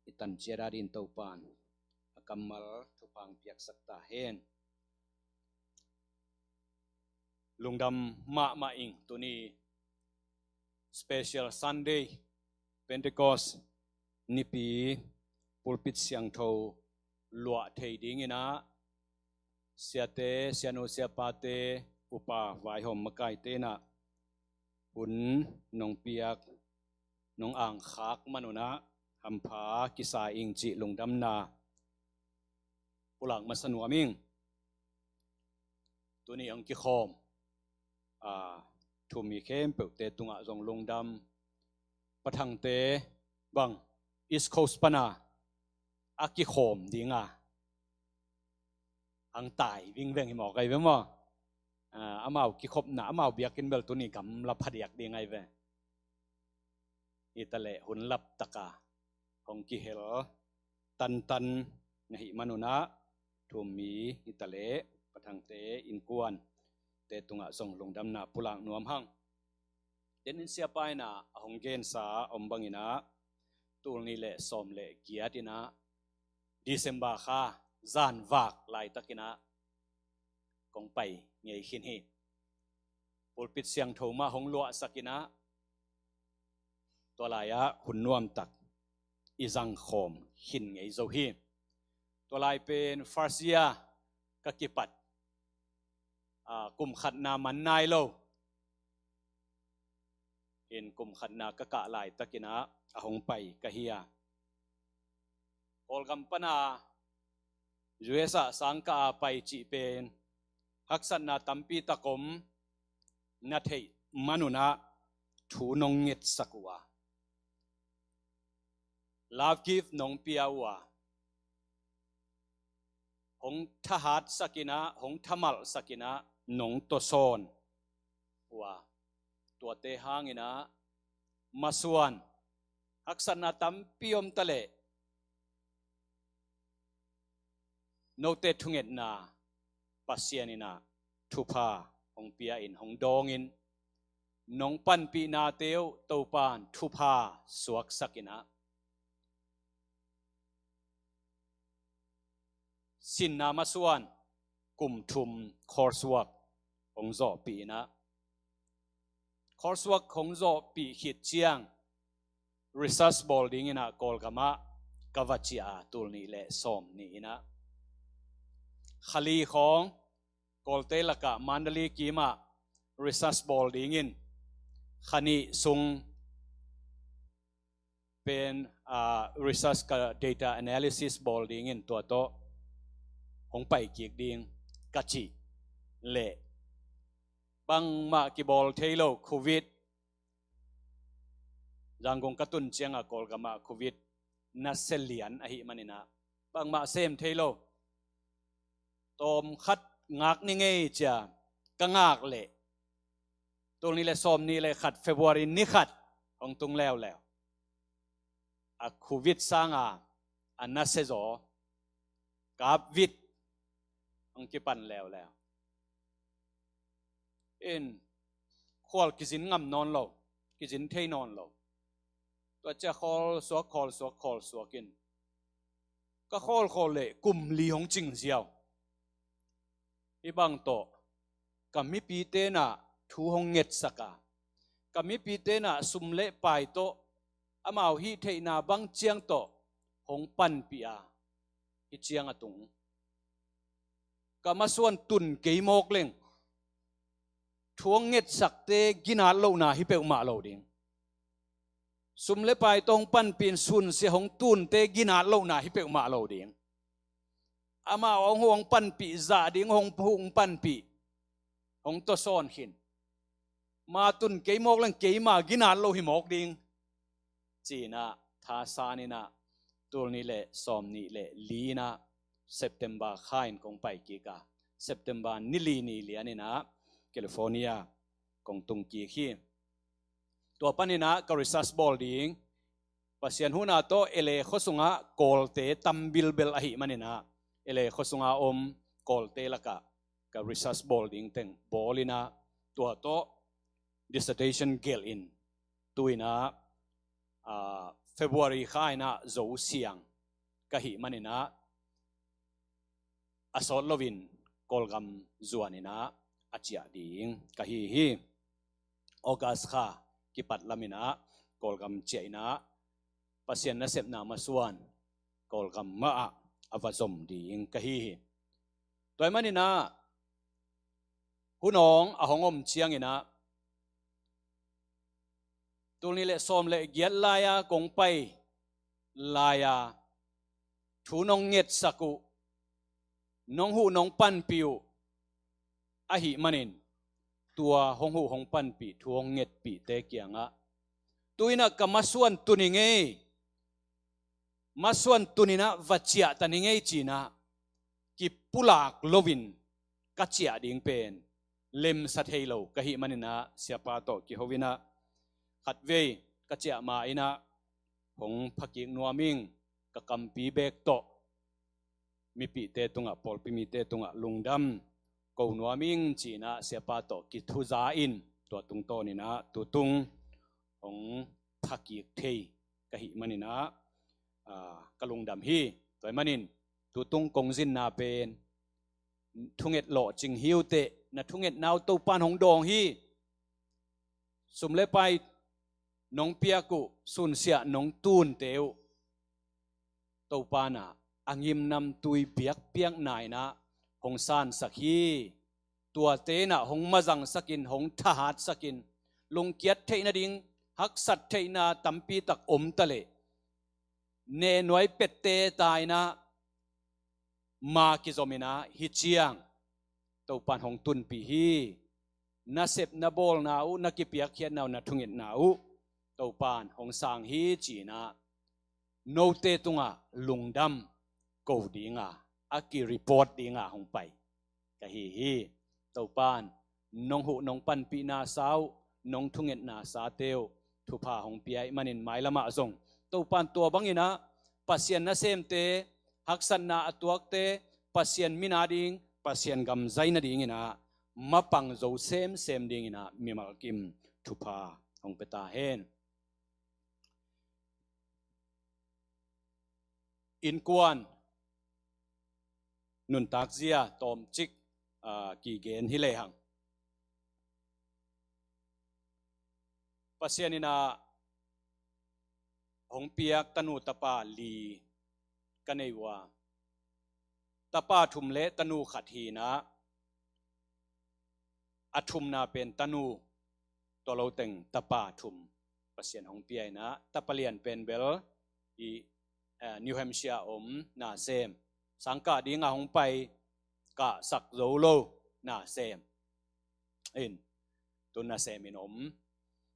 I tan ciat adin Topan a kammal thupha piaksak ta hen. Lungdam mahmah ing. Tuni special Sunday, Pentecost nipi, pulpit siangtho luah thei dingin ah, siate, sianu, siapate, upa, vaihawm makaite in ah hun nong piak, nong angkhak man un ah hampha kisa ing cih lungdamna pulak masa nuam ing. Tuni hong kikhawm, a, thu-um mi khempeuhte tungah zong lungdam. Pa Thangte bang East Coast pan a a kikhawm ding a, hong tai vingveng hi mawk ahi ve maw? A, amau kikhopna, amau biakinn bel tuni gamla phadiak ding ahi ve. Hi ta leh hun laptak a hong kihel tantan na hih man un ah, thu-um mi hi ta leh Pa Thangte innkuante tungah zong lungdamna pulak nuam hang. Denin siapa in ah a hong gensa om bangin ah, tul nih le sawm le giat in ah, December kha zanvak laitakin ah kong pai ngei khin hi. Pulpit siangtho mah hong luahsak in ah, tua lai-ah hun nuamtak i zangkhawm khin ngei zo hi. Tua lai pen first year ka kipat, a, kum khatna man nai lo in, kum khatna ka kah laitakin ah a hong pai ka hi a, Kawlgam pan a U S ah sangkah a pai cih pen haksatna tampi tak om na theih man un ah thu nong ngetsak uh a, love gift nong pia uh a, hong thahatsak in ah, hong thamalhsak in ah nong tawsawn uh a, tuate hangin ah masuan, haksatna tampi om ta leh note thungetna Pasian in ah thupha hong pia in, hong dawng in, nong panpihnate uh Topan thupha suaksak in ah, sinna masuan kum thum coursework hong zawhpih in ah, coursework hong zawhpih khit ciang research bawl dingin ah Kawlgam ah ka va ciah a, tul nih le sawm nih in ah, kha li khawng Kawlte lakah Mandalay kim ah research bawl dingin kha nih sung pen, ah, research ka data analysis bawl dingin tua tawh hong pai kik ding ka cih leh, bangmah kibawl thei lo, Covid, Zangkong ka tun ciangah Kawlgam ah Covid nasia lian ahih manin ah bangmah sem thei lo. Tawm khat ngak ni ngei cia ka ngak leh, tul nih le sawm nih le khat February ni khat hong tung leuleu. A Covid sanga a nasia zaw, kap vit hong kipan leuleu. In, khual kizin ngam nawn lo, kizin thei nawn lo. Tua cia khawl suak, khawl suak, khawl suak in, ka khawl khawl leh kum li hong cing ziau. Hih bang tawh ka mipite in ah thu hong ngetsak a, ka mipite in ah sum le pai tawh, amau hih theihna bang ciang tawh hong panpih a, hih ciang a tung ka masuan tun kei mawk leng thu hong ngetsakte ginat lohna hi peuhmah lo ding. Sum le pai tawh hong panpih in sunsia hong tunte ginat lohna hi peuhmah lo ding. Amau a hong huh hong panpih, zah ding hong huh hong panpih, hong tawsawn khin. Ma tun kei mawk leng keima ginat lo hi mawk ding, ci-in ah thasan in ah, tul nih le sawm nih le li in ah September kha in kong pai kik a, September ni li ni lian in ah California kong tung kik hi. Tua panin ah ka research bawl ding, Pasian huhna tawh L A khua sungah Kawlte tam bilbel ahih manin ah, L A khua sunga om Kawlte lakah ka research bawl ding teng bawl in ah, tua tawh dissertation gelh in, tu in ah, ah, February kha in ah zo siang ka hih manin ah, a sawt loin Kawlgam zuan in ah a ciah ding ka hi hi. August kha kipat lam in ah Kawlgam ciah in ah Pasian nasepna masuan Kawlgam mah ah a va zom ding ka hi hi. Tua ahih manin ah hun awng a hong om ciangin ah, tul nih le sawm le giat lai-a kong pai lai-a thu nong ngetsak uh, nong huh nong panpih uh ahih manin, tua hong huh hong panpih, thu hong ngetpihte kiangah, tu in ah ka masuan tun hi ngei, masuan tun in ah va ciahtan hi ngei ci-in ah kipulak loin ka ciah ding pen lemsa thei lo ka hih manin ah, siapa tawh kiho in ah, khatvei ka ciah ma in ah, hong phakik nuam ing, ka kampi bek tawh mipihte tungah, pawlpi mite tungah lungdam ko nuam ing ci-in ah siapa tawh kithuza in, tua tungtawn in ah tutung hong phakik thei ka hih manin ah, ah, ka lungdam hi. Tua ahih manin tutung kong zinna pen, thunget lawhcing hi uh teh, na thungetna uh Topan hong dawng hi. Sum le pai nong piak uh, sunsiah nong tunte uh, Topan ah a ngimnamtui biakpiakna in ah hong sansak hi. Tuate in ah hong mazangsak in, hong thahatsak in, lungkiat theih nading haksat theihna tampi tak om ta leh, nehnuai pette ta in ah, ma kizom in ah, hih ciang Topan hong tunpih hi. Na sep na bawlna uh, na kipiakkhiatna uh, na thungetna uh Topan hong sang hi ci-in ah, note tungah lungdam ko ding a, a ki-report ding a hong pai ka hi hi. Topan nong huh nong panpihna sa uh, nong thungetna sate uh thupha hong pia ahih manin, mailamah zong Topan tua bang in ah Pasian nasemte, haksatna a tuakte, Pasian min a ding, Pasian gam zai nading in ah mapang zo semsem ding in ah mimal kim thupha hong pia ta hen. Innkuan nuntak zia tawmcik, aa, kigen hi lehang, Pasian in ah hong piak tanu tapa li ka nei uh a, tapa thum le tanu khat hi in ah, a thumna pen tanu, tua lo teng tapa thum Pasian hong pia in ah, tapa lian pen bel i, eh, New Hampshire a om nasem, sangkah ding a hong pai, kahsak zo lo nasem in, tu nasem in om.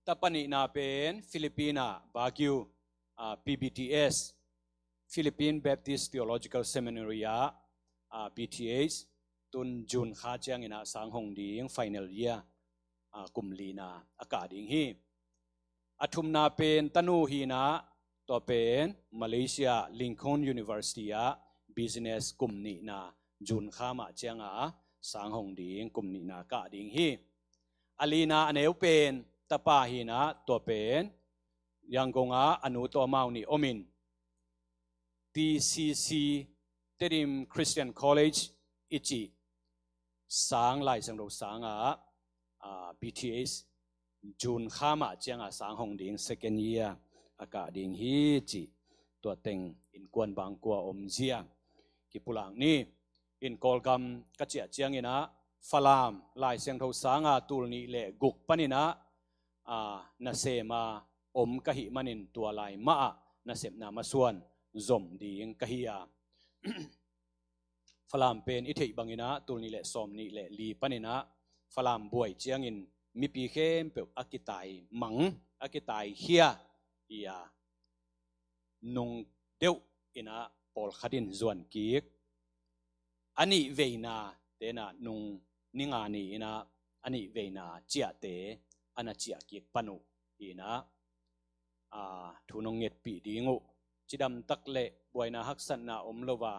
Tapa nihna pen Philippine ah Baguio, ah, P B T S, Philippine Baptist Theological Seminary ah, ah, B T H, tun June kha ciangin ah sang hong ding, final year, ah, kum lina a kah ding hi. A thumna pen tanu hi in ah, tua pen Malaysia Lincoln University ah business kum nihna June kha mah ciang a sang hong ding, kum nihna kah ding hi. A lina a neu pen tapa hi in ah, tua pen Yangon ah a nu tawh amau nih om in, T C C, Tedim Christian College i cih sang, Lai Siangtho sang ah, ah, B T H June kha mah ciang a sang hong ding, second year a kah ding hi cih, tua teng innkuan bangkua om zia kipulak ni. In Kawlgam ka ciah ciangin ah Falam Lai Siangtho sanga tul nih le guk panin ah, aa, nasem a om ka hih manin tua lai mah ah nasepna masuan zom ding ka hi a, Falam pen i theih bangin ah tul nih le sawm nih le li panin ah Falam buai ciangin mipi khempeuh a kitai mang, a kitai khia hi a, nung deuh in ah pawlkhat in zuan kik, a nih veina te in ah nung ni nga ni in ah a nih veina ciahte a na ciah kik pan uh hi in ah, aa, thu nong ngetpih ding uh. Cidamtak le buaina haksatna om lo a,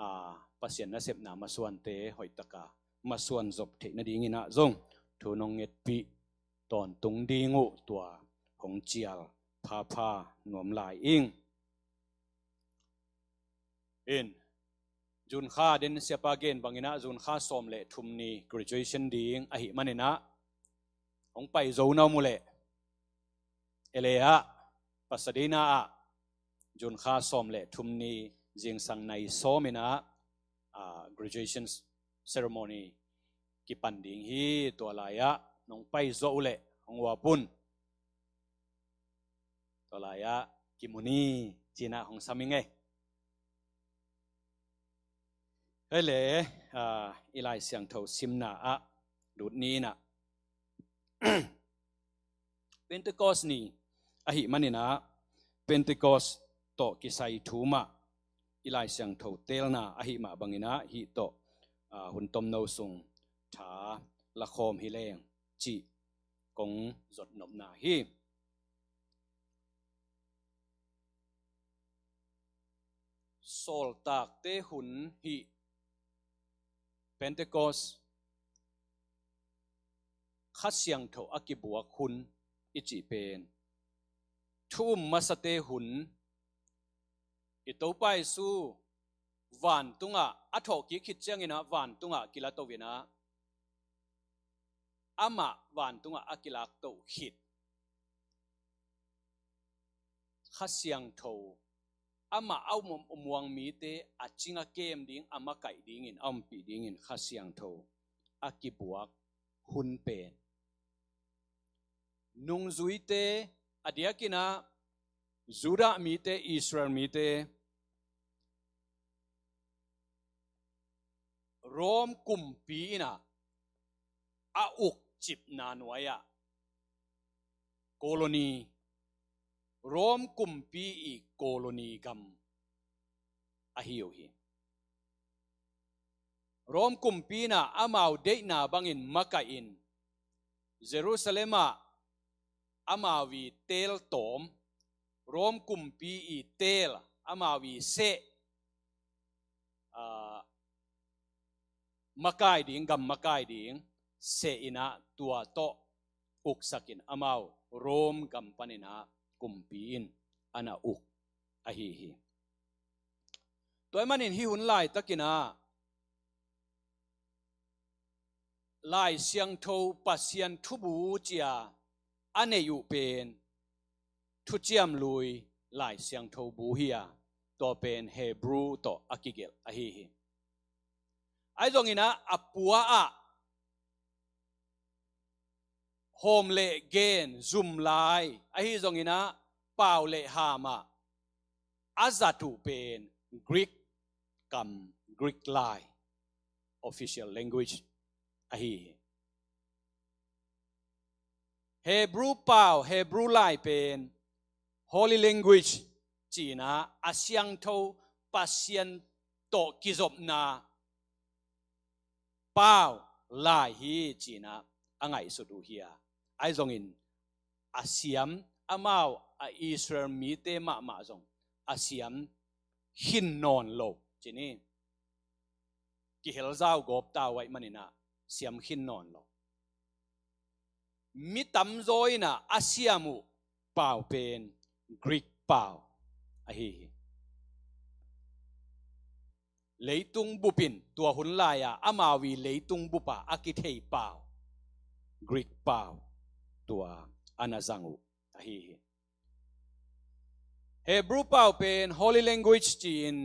aa, Pasian nasepna masuante hoihtaka masuan zop theih nadingin ah zong thu nong ngetpih tawntung ding uh tua hong cial phapha nuam lai ing. In, June kha den siapa gen bangin ah June kha sawm le thum ni graduation ding ahih manin ah hong pai zo na om uh leh, L A ah, Pasadena ah June kha sawm le thum ni zingsang nai sawm in ah, aa, graduation ceremony kipan ding hi. Tua lai ah nong pai zo uh leh hong uap un. Tua lai ah kimu ni ci in ah hong sam ing ei. Hei le, aa, i Lai Siangtho simna ah lut ni in ah Pentecost ni ahih manin ah Pentecost tawh kisai thu mah i Lai Siangtho teelna ahih mah bangin ah hih tawh, aa, hun tomno sung tha lakhawm hi leng cih kong zot nopna hi. Sawltakte hun hih Pentecost, Kha Siangtho a kibuak hun i cih pen thu um masate hun, i Topa Jesu vantungah a thawhkik khit ciangin ah vantungah kila to in ah amah vantungah a kilaktoh khit Kha Siangtho amah a um, um muang mite a cing a kem ding, a makaih dingin, a ompih dingin Kha Siangtho a kibuak hun pen nungzuite, a diakin ah Judah mite, Israel mite, Rome kumpi in ah a ukcipna nuai-ah colony, Rome kumpi i colony gam ahi uh hi. Rome kumpi in ah amau deihna bangin makaih in Jerusalem ah amau i teel tawm, Rome kumpi i teel, amau i seh, aa, makai ding, gam makai ding seh in ah tua tawh uksak in amau Rome gam panin ah kumpi in a na uk ahi hi. Tua ahih manin hih hun laitakin ah Lai Siangtho Pasian thubu ci-a a neih uh pen Thuciam Lui Lai Siangtho bu hi a, tua pen Hebrew tawh a kigelh ahi hi. Ahi zongin ah a pua ah hawm le gen zum lai, ahi zongin ah pau le ham ah a zat uh pen Greek kam, Greek lai, official language ahi hi. Hebrew pau, Hebrew lai pen holy language ci-in ah a siangtho Pasian tawh kizopna pau lai hi ci-in ah a ngaihsut uh hi a, ahi zongin a siam, amau a Israel mite mahmah zong a siam khin nawn lo ci ni. Kihel zau gawp ta uh ahih manin ah siam khin nawn lo. Mi tamzaw in ah a siam uh pau pen Greek pau ahi hi. Leitung bup in tua hun lai-a amau i leitung bup ah a kithei pau, Greek pau, tua a na zang uh ahi hi. Hebrew pau pen holy language ci-in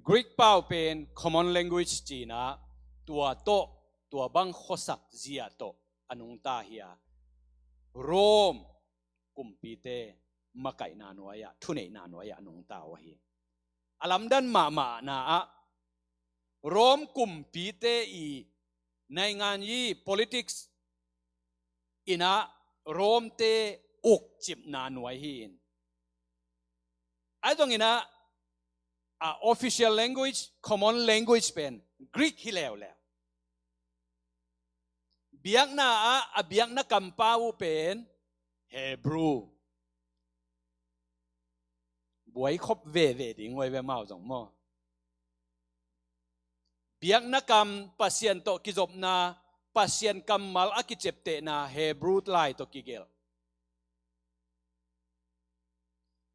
Greek pau pen common language ci-in ah, tua tawh, tua bang khuasak zia tawh a nungta hi a, Rome kumpite makaihna nuai-ah, thuneihna nuai-ah a nungta uh ahi. A lamdang mahmahna ah Rome kumpite i naingan i politics in ah Rome-te ukcipna nuai hi in. Ahi zongin ah, a official language, common language pen Greek hi leuleu. Biakna ah a biakna kampau uh pen Hebrew. Buai khop veve ding uh ahi ve amau zong maw. Biakna kam, Pasian tawh kizopna, Pasian kammal a kiciaptehna Hebrew lai tawh kigelh.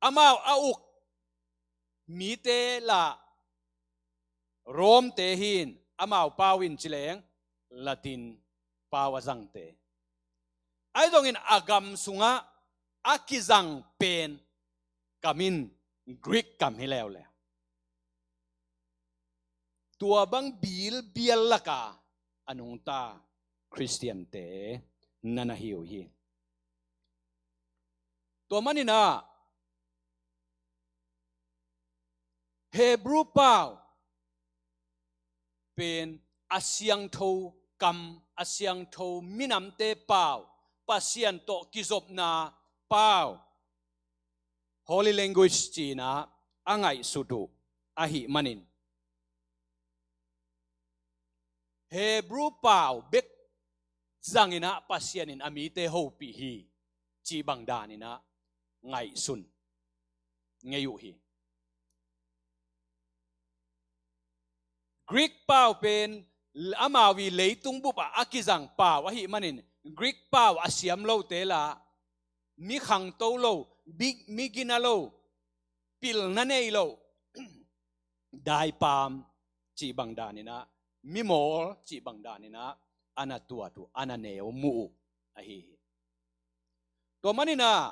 Amau a uk mite lah Rome-te hi in, amau pau in ci leng Latin pau a zangte. Ahi zongin a gam sungah a kizang pen kam in Greek kam hi leuleu. Tua bang bilbial laka a nungta Khristiante na na hi uh hi. Tua manin ah Hebrew pau pen a siangtho kam, a siangtho minamte pau, Pasian tawh kizopna pau, holy language ci-in ah a ngaihsut uh ahih manin, Hebrew pau bek zangin ah Pasian in a mite hopih hi, cih bang danin ah ngaihsun ngei uh hi. Greek pau pen amau i leitung bup ah a kizang pau ahih manin, Greek pau a siam lote lah, mi khangto lo, mi, mi gina lo, pilna nei lo, daipam cih bang danin ah, mimawl cih bang danin ah a na tuat uh, a na neu muh uh ahi hi. Tua manin ah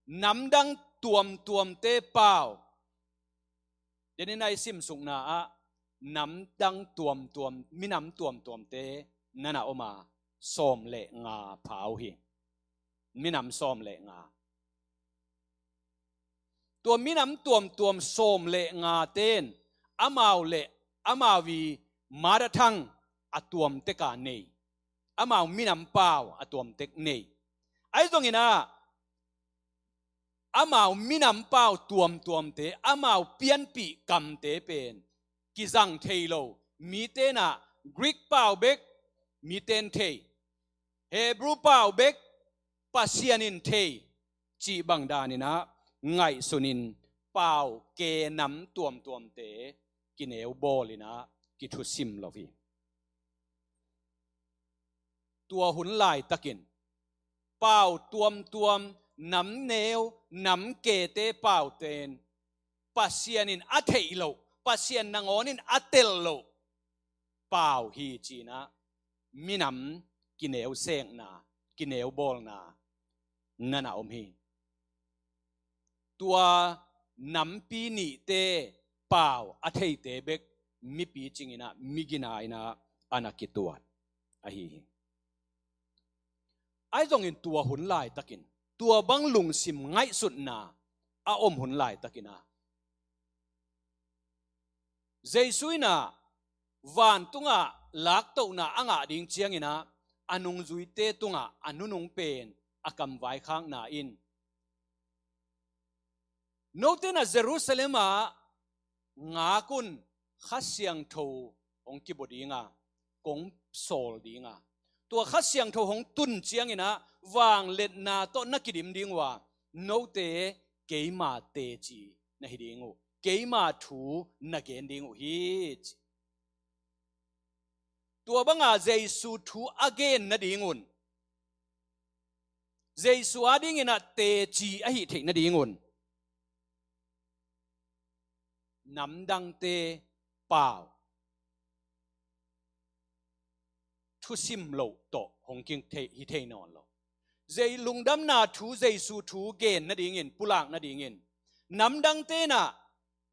namdang tuamtuamte pau, denin ah i simsukna ah namdang tuamtuam, minam tuamtuamte na na om a, sawm le nga pha uh hi. Minam sawm le nga. Tua minam tuamtuam sawm le nga ten amau le amau i mother tongue a tuamtek a nei, amau minam pau a tuamtek nei. Ahi zongin ah amau minam pau tuamtuamte, amau pianpih kamte pen kizang thei lo, mite in ah Greek pau bek mite in thei, Hebrew pau bek Pasian in thei cih bang danin ah ngaihsun in pau ke nam tuamtuamte kineu bawl in ah kithusim lo hi. Tua hun laitakin pau tuamtuam, nam neu, nam kete pauten Pasian in a theih loh, Pasian nangawn in a tel loh pau hi ci-in ah minam kineu sekna, kineu bawlna na na om hi. Tua nampi nihte pau a theite bek mipi cing in ah, migina in ah a na kituat ahi hi. Ahi zongin tua hun laitakin, tua bang lungsim ngaihsutna a om hun laitakin ah, Jesu in ah vantungah laktohna a ngah ding ciangin ah, a nungzuite tungah a nunung pen a kamvaikhakna in, note in ah Jerusalem ah ngak un, Kha Siangtho hong kibaw ding a, kong sawl ding a, tua Kha Siangtho hong tun ciangin ah vangliatna tawh na kidim ding uh a, note keima teci na hi ding uh, keima thu na gen ding uh hi, ci. Tua banga Jesu thu a gen nadingun, Jesu adingin ah teci a hih theih nadingun, namdangte pau thusim loh tawh hong kithei, hi thei nawn lo. Zei lungdamna thu, Jesu thu gen nadingin, pulak nadingin, namdangte in ah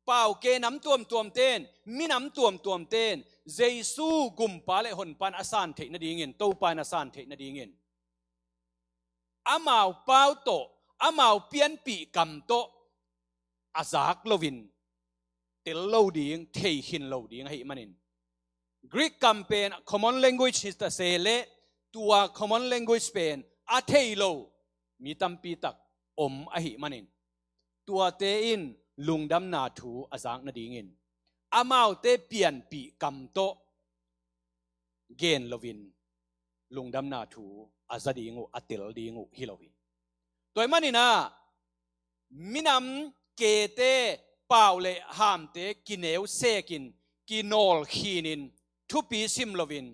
Pau ke nam tuamtuam ten, minam tuamtuam ten Jesu gumpa le honpa in a san theih nadingin, Topa in a san theih nadingin, amau pau tawh, amau pianpih kam tawh a zak loin tel lo ding, thei khin lo ding ahih manin, Greek kam pen common language hi ta se leh, tua common language pen a thei lo mi tampi tak om ahih manin, tuate in lungdamna thu a zak nadingin amaute pianpih kam tawh gen loin lungdamna thu a za ding uh, a tel ding uh hi lo hi. Tua ahih manin ah, minam kete, pau le hamte kineu sekin, kinawl khinin, thupi sim loin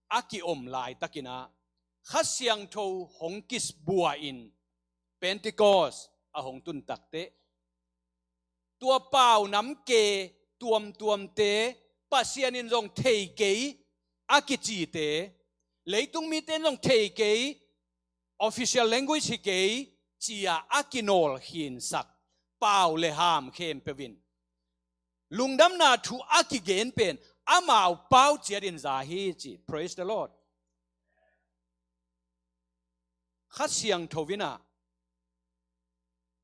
a ki-om laitakin ah, Kha Siangtho hong kibua-in Pentecost a hong tun takteh, tua pau nam ke tuamtuamte, Pasian in zong thei kei a kicite, leitung mite in zong thei kei, official language hi kei, ci-a a kinawl khinsak pau le ham khempeuh in lungdamna thu a kigen pen amau pau ciatin za hi ci. Praise the Lord. Kha Siangtho in ah,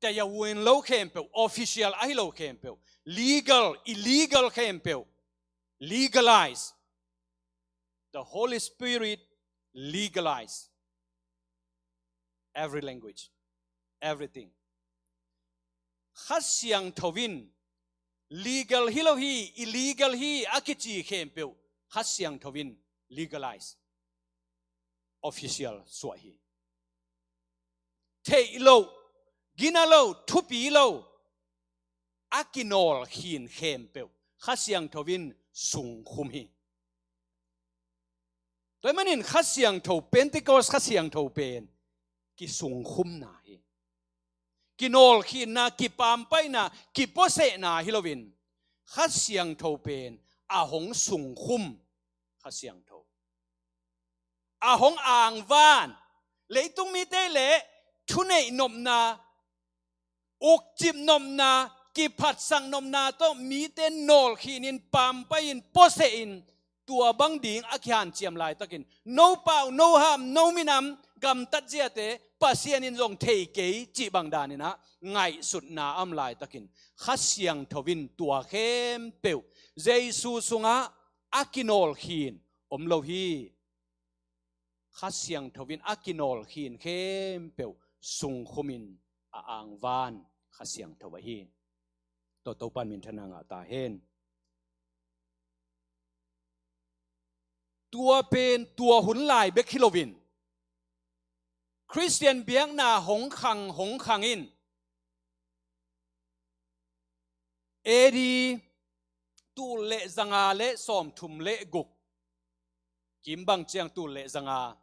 tei a uin lo khempeuh, official ahi lo khempeuh, legal, illegal khempeuh, legalize. The Holy Spirit legalize every language, everything. Kha Siangtho in legal hi lo hi, illegal hi a kici khempeuh Kha Siangtho in legalize, official suah hi. Theih loh, gina lo, thupi lo, a kinawl khin khempeuh Kha Siangtho in sungkhum hi. Tua ahih manin Kha Siangtho, Pentecost Kha Siangtho pen kisungkhumna hi. Kinawl khinna, kipampaihna, kipuasehna hi loin, Kha Siangtho pen a hong sungkhum Kha Siangtho, a hong angvan, leitung mite le thuneih nopna, ukcip nopna, kiphatsak nopna tawh mite nawl khinin, pampai-in, puaseh-in, tua bang ding a kihanciam laitakin, no pau, no ham, no minam, gamtat ziate Pasian in zong thei kei cih bang danin ah ngaihsutna a om laitakin, Kha Siangtho in tua khempeuh Jesu sungah a kinawl khin om lo hi. Kha Siangtho in a kinawl khin khempeuh sungkhumin a angvan Kha Siangtho ahi. Tua Topa'n minthanna ngah ta hen. Tua pen tua hun lai bek hi loin, Khristian biakna hong khang, hong khang in, A D tul le zanga le sawmthum le guk, kim bang ciang tul le zanga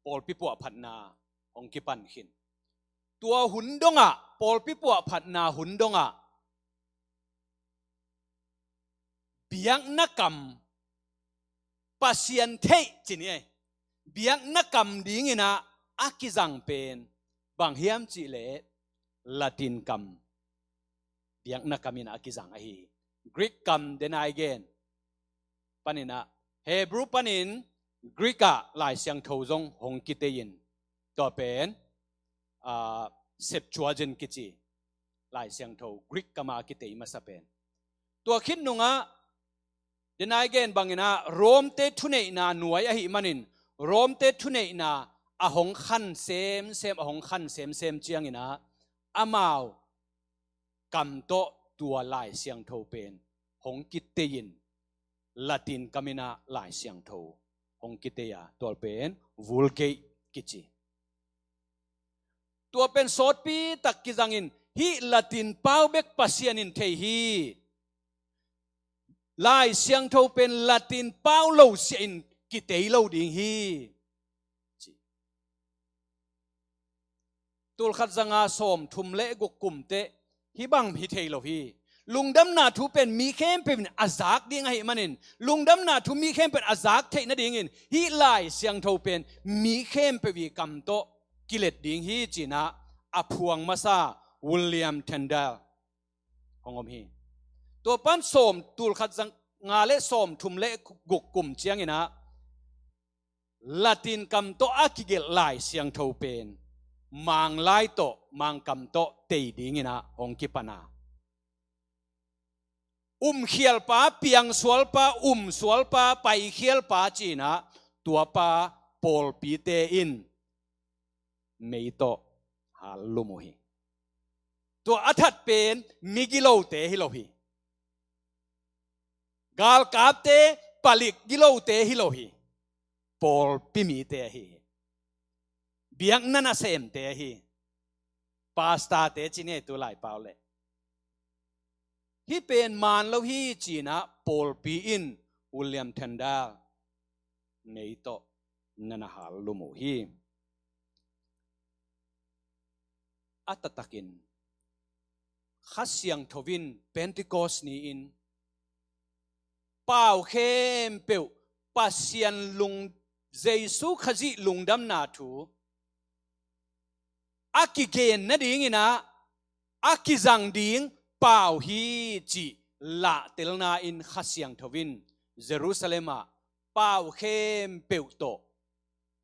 pawlpi puahphatna hong kipan khin. Tua hun dongah, pawlpi puahphatna hun dongah, biakna kam, Pasian theih ci ni ei, biakna kam dingin ah a kizang pen bang hiam cih leh Latin kam, biakna kam in ah a kizang ahi. Greek kam, denai gen panin ah, Hebrew panin Greek ah Lai Siangtho zong hong kitei in, tua pen, ah, Septuagint kici Lai Siangtho, Greek kam ah a kitei masa pen. Tua khit nungah, denai gen bangin ah, Rom-te thuneihna nuai ahih manin, Rom-te thuneihna a hong khan semsem, a hong khan semsem ciangin ah, amau kam tawh tua Lai Siangtho pen hong kitei in, Latin kam in ah Lai Siangtho hong kitei a, tua pen Vulgate kici. Tua pen sawtpi tak kizangin, hih Latin pau bek Pasian in thei hi, Lai Siangtho pen Latin pau lo siah in kitei lo ding hi, ci. Tul khat zanga sawmthum le guk kum teh hih bang hi thei lo hi. Lungdamna thu pen mi khempeuh in a zak ding ahih manin, lungdamna thu mi khempeuh in a zak theih nadingin, hih Lai Siangtho pen mi khempeuh ii kam tawh kilet ding hi, ci-in ah a phuang masa William Tyndale hong om hi. Tua pan sawm, tulkhat zanga le sawmthum le guk kum cianginah Latin kam tawh a kigelh Lai Siangtho pen Manglai tawh, Mangkam tawh tei dinginah hong kipana, umkhialpa, piangsualpa, umsualpa, paikhialpa cinah tuapa pawlpite in mei tawh hallum uh hi. Tua a that pen migilote hi lo hi. Galkapte, palik gilote hi lo hi. Pawlpi mite ahi hi. Biakna nasemte ahi hi. Pastorte ci ni, tu laipau leh. Hih pen man lo hi cinah pawlpi in William Tyndale mei tawh na na hallum uh hi. A taktakin Kha Siangtho in Pentecost ni-in pau khempeuh Pasian lung, Jesu Khazih lungdamna thu a kigen nadinginah a kizang ding pau hi cih lahtelna in Kha Siangtho in Jerusalem ah pau khempeuh tawh,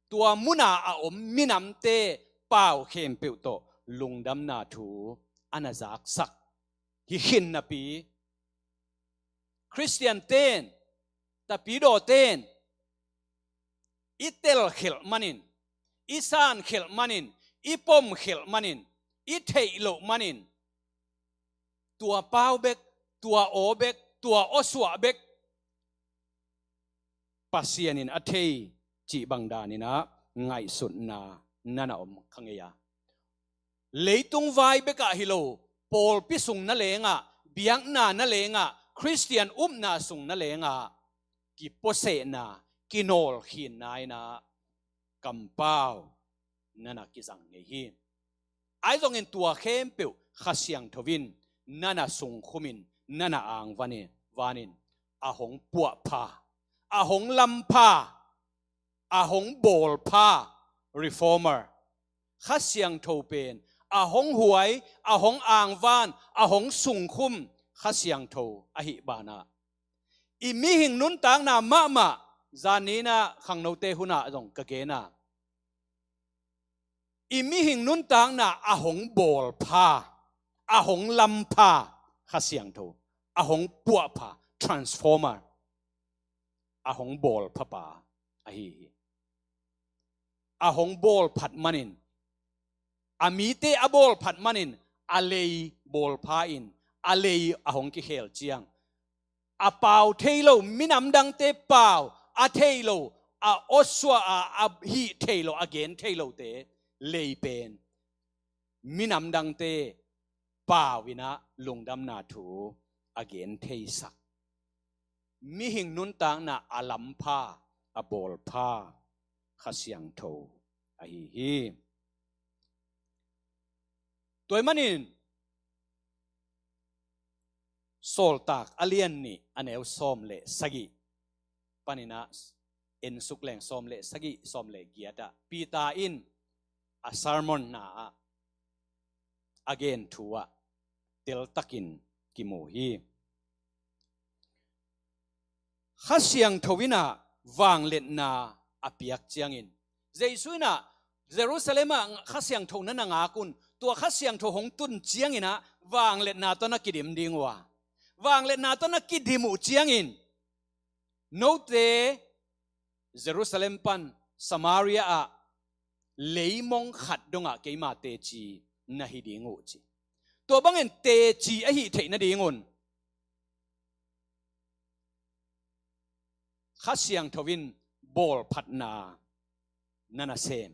tua muna a om minamte pau khempeuh tawh lungdamna thu a na zaksak hi khin napi, Khristian ten, tapidawten i telkhelh manin, i sankhelh manin, i pomkhelh manin, i theih loh manin, tua pau bek, tua aw bek, tua awsuah bek Pasian in a thei cih bang daninah ngaihsutna na na om kha ngei a, leitung vai bekah hi lo, pawlpi sung na lengah, biakna na lengah, Khristian upna sung na lengah kipuasehna, kinawlkhinna inah kampau na na kizang ngei hi. Ahi zongin tua khempeuh Kha Siangtho in na na sungkhumin, na na angvanin, vanin a hong puahpha, a hong lampha, a hong bawlpha, reformer, Kha Siangtho pen a hong huai, a hong angvan, a hong sungkhum Kha Siangtho ahih banah, i mihing nuntakna mahmah, zan ni-inah khangnote hunah zong ka gen a, i mihing nuntakna a hong bawlpha, a hong lampha Kha Siangtho, a hong puahpha, transformer, a hong bawlphapa ahi hi. A hong bawlphat manin, a mite a bawlphat manin, a lei bawlpha in a lei a hong kikhel ciang, a pau thei lo, minam dangte pau a thei lo, a awsuah a, a hih thei lo, a gen thei lote lei pen minam dangte pau inah lungdamna thu a gen theisak, mihing nuntakna a lampha, a bawlpha Kha Siangtho ahi hi. Tua ahih manin Sawltak a lian nih, a neu sawm le sagih paninah en suk leng, sawm le sagih, sawm le giat ah Peter in a sermon na ah a gen thu ah teltakin kimu hi. Kha Siangtho inah vangliatna a piak ciangin, Jesu inah Jerusalem ah Kha Siangtho na na ngak un, tua Kha Siangtho hong tun cianginah vangliatna tawh na kidim ding uh a, vangliatna tawh na kidim uh ciangin, note Jerusalem pan Samaria ah leimong khat dongah keima teci na hi ding uh ci. Tua bangin teci ahih theih nadingun Kha Siangtho in bawlphatna na na sem.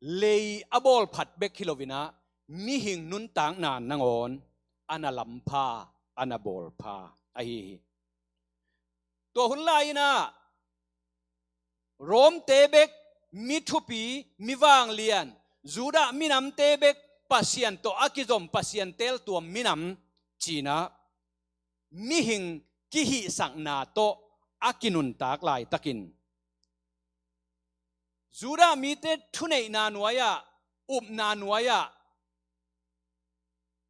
Lei a bawlphat bek hi loinah mihing nuntakna nangawn a na lampha, a na bawlpha ahi hi. Tua hun lai-inah Rom-te bek, mi thupi, mi vanglian, Judah minamte bek, Pasian tawh a kizom, Pasian teeltuam minam cinah mihing kihihsakna tawh a kinuntak laitakin, Judah mite thuneihna nuai-ah, upna nuai-ah,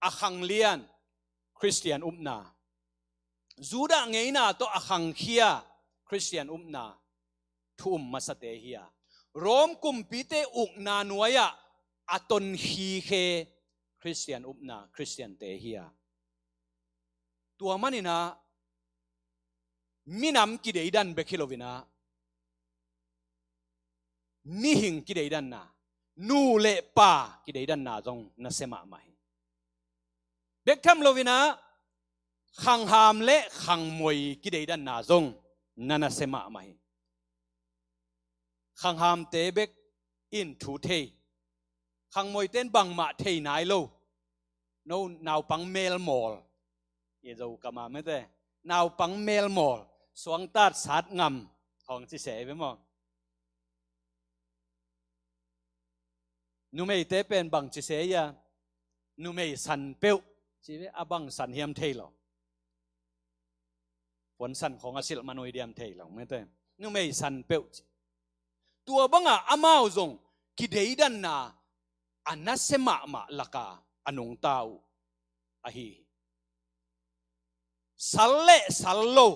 a khanglian Khristian upna, Judah ngeina tawh a khangkhia Khristian upna thu um masate hi a, Rom kumpite ukna nuai-ah a tonkhikhe Khristian upna, Khristiante hi a. Tua maninah minam kideidan bek hi loinah mihing kideidanna, nu le pa kideidanna zong nasia mahmah hi. Bek tham loinah khangham le khangmoi kideidanna zong na nasia mahmah hi. Khanghamte bek in thu thei, khangmoite in bangmah thei nai lo. No, naupang melmawl. I Zo kam a mete, naupang melmawl, suangtat sat ngam, hong ci se ve maw? Numeite pen bang ci se ia, numei san peuh ci ve, a bang san hiam thei lo. Puan san khong a silh manui diam thei lo mete, numei san peuh ci. Tua banga amau zong kideidanna a nasia mahmah laka a nungta uh ahi hi. Sal le sal lo,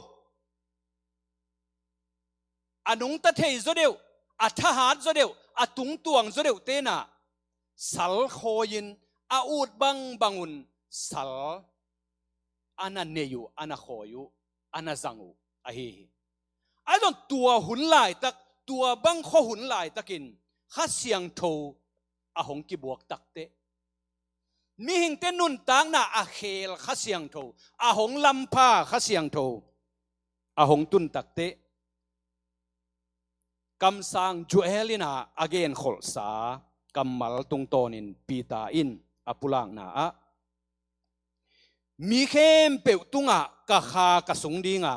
a nungta thei zaw deuh, a thahat zaw deuh, a tungtuang zaw deuh tenah sal khawi-in a ut bangbangun sal a na nei uh, a na khawi uh, a na zang uh ahi hi. Ahi zong tua hun laitak, tua bang khua hun laitakin Kha Siangtho a hong kibuak takteh, mihingte nuntakna a khel Kha Siangtho, a hong lampha Kha Siangtho a hong tun takteh, kamsang Joel in a genkholhsa kammal tungtawnin Peter in a pulakna ah, mi khempeuh tungah ka Kha ka sung dinga,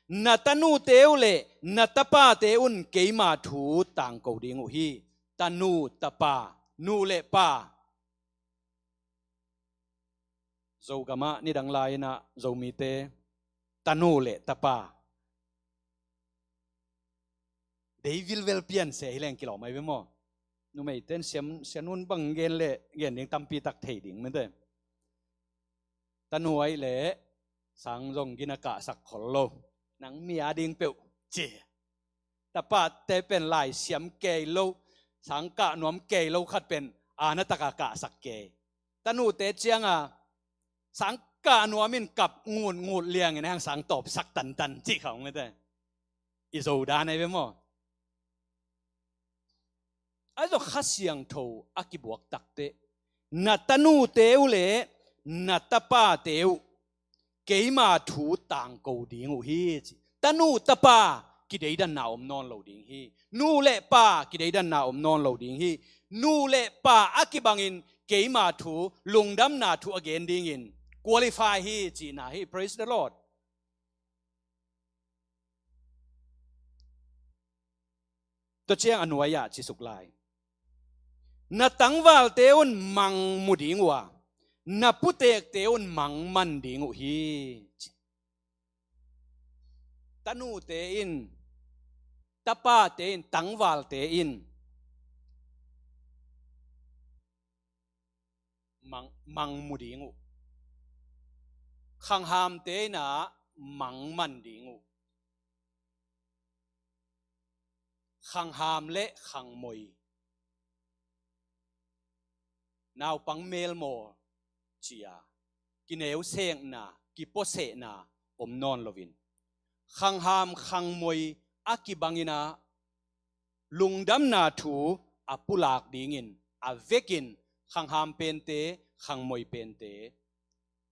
na tanute uh le na tapate un keima thu tangko ding uh hi. Tanu, tapa, nu le pa. Zogamah nidang lai-inah Zomite tanu le tapa dei vilvel pian se hi leng kilawm ai ve maw? Numeite in siam, sianun bang gen le gen ding tampi tak thei ding mete. Tanu ai le sang zong gina kahsak khol lo, nang mi a ding peuh ci. Tapate pen lai siam kei lo, sang kah nuam kei lo khat pen a na taka kahsak kei. Tanute cianga sang kah nuam in kap ngut ngut liangin hang sang tawpsak tantan cih khawng mete. I Zo dan ai ve maw? Ahi zong Kha Siangtho a kibuak takteh, na tanute uh le na tapate uh keima thu tangko ding uh hi ci. Tanu tapa kideidanna om nawn lo ding hi. Nu le pa kideidanna om nawn lo ding hi. Nu le pa a kibangin keima thu, lungdamna thu a gen dingin qualify hi cihna hi. Praise the Lord. Tua ciang a nuai-ah cisuk lai. Na tangvalte un mang mu ding uh a, na putekte un mang man ding uh hi. Tanute in, tapate in, tangvalte in mang, mang mu ding uh. Khanghamte in a mang man ding uh. Khangham le khangmoi, naupang melmawl cia kineusekna, kipuasehna om nawn loin, khangham khangmoi a kibangin a lungdamna thu a pulak dingin a vekin khangham pente, khangmoi pente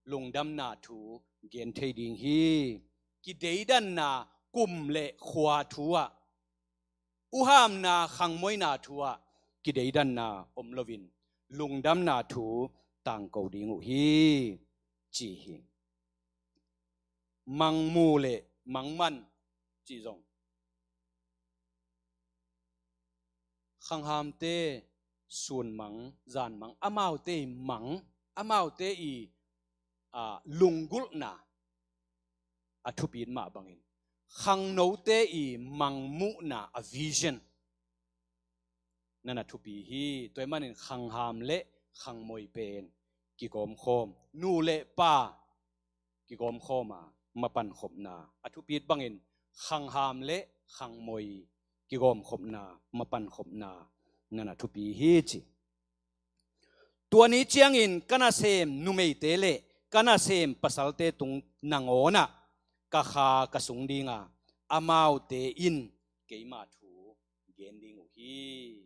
lungdamna thu gen thei ding hi. Kideidanna kum le khua thu-ah, uhamna khangmoina thu-ah kideidanna om loin lungdamna thu tangko ding uh hi, ci hi. Mangmu le mangman cih zong, khanghamte sunmang, zanmang, amaute i mang, amaute i, a, lunggulhna a thupit mah bangin, khangnote i mangmuhna, a vision na na thupi hi. Tua ahih manin khangham le khangmoi pen kigawmkhawm, nu le pa kigawmkhawm a mapankhopna, a thupit bangin khangham le khangmoi kigawmkhopna, mapankhopna na na thupi hi ci. Tua ni ciangin ka nasem numeite le ka nasem pasalte tung nangawnah ka kha ka sung dinga, amaute in keima thu gen ding uh hi.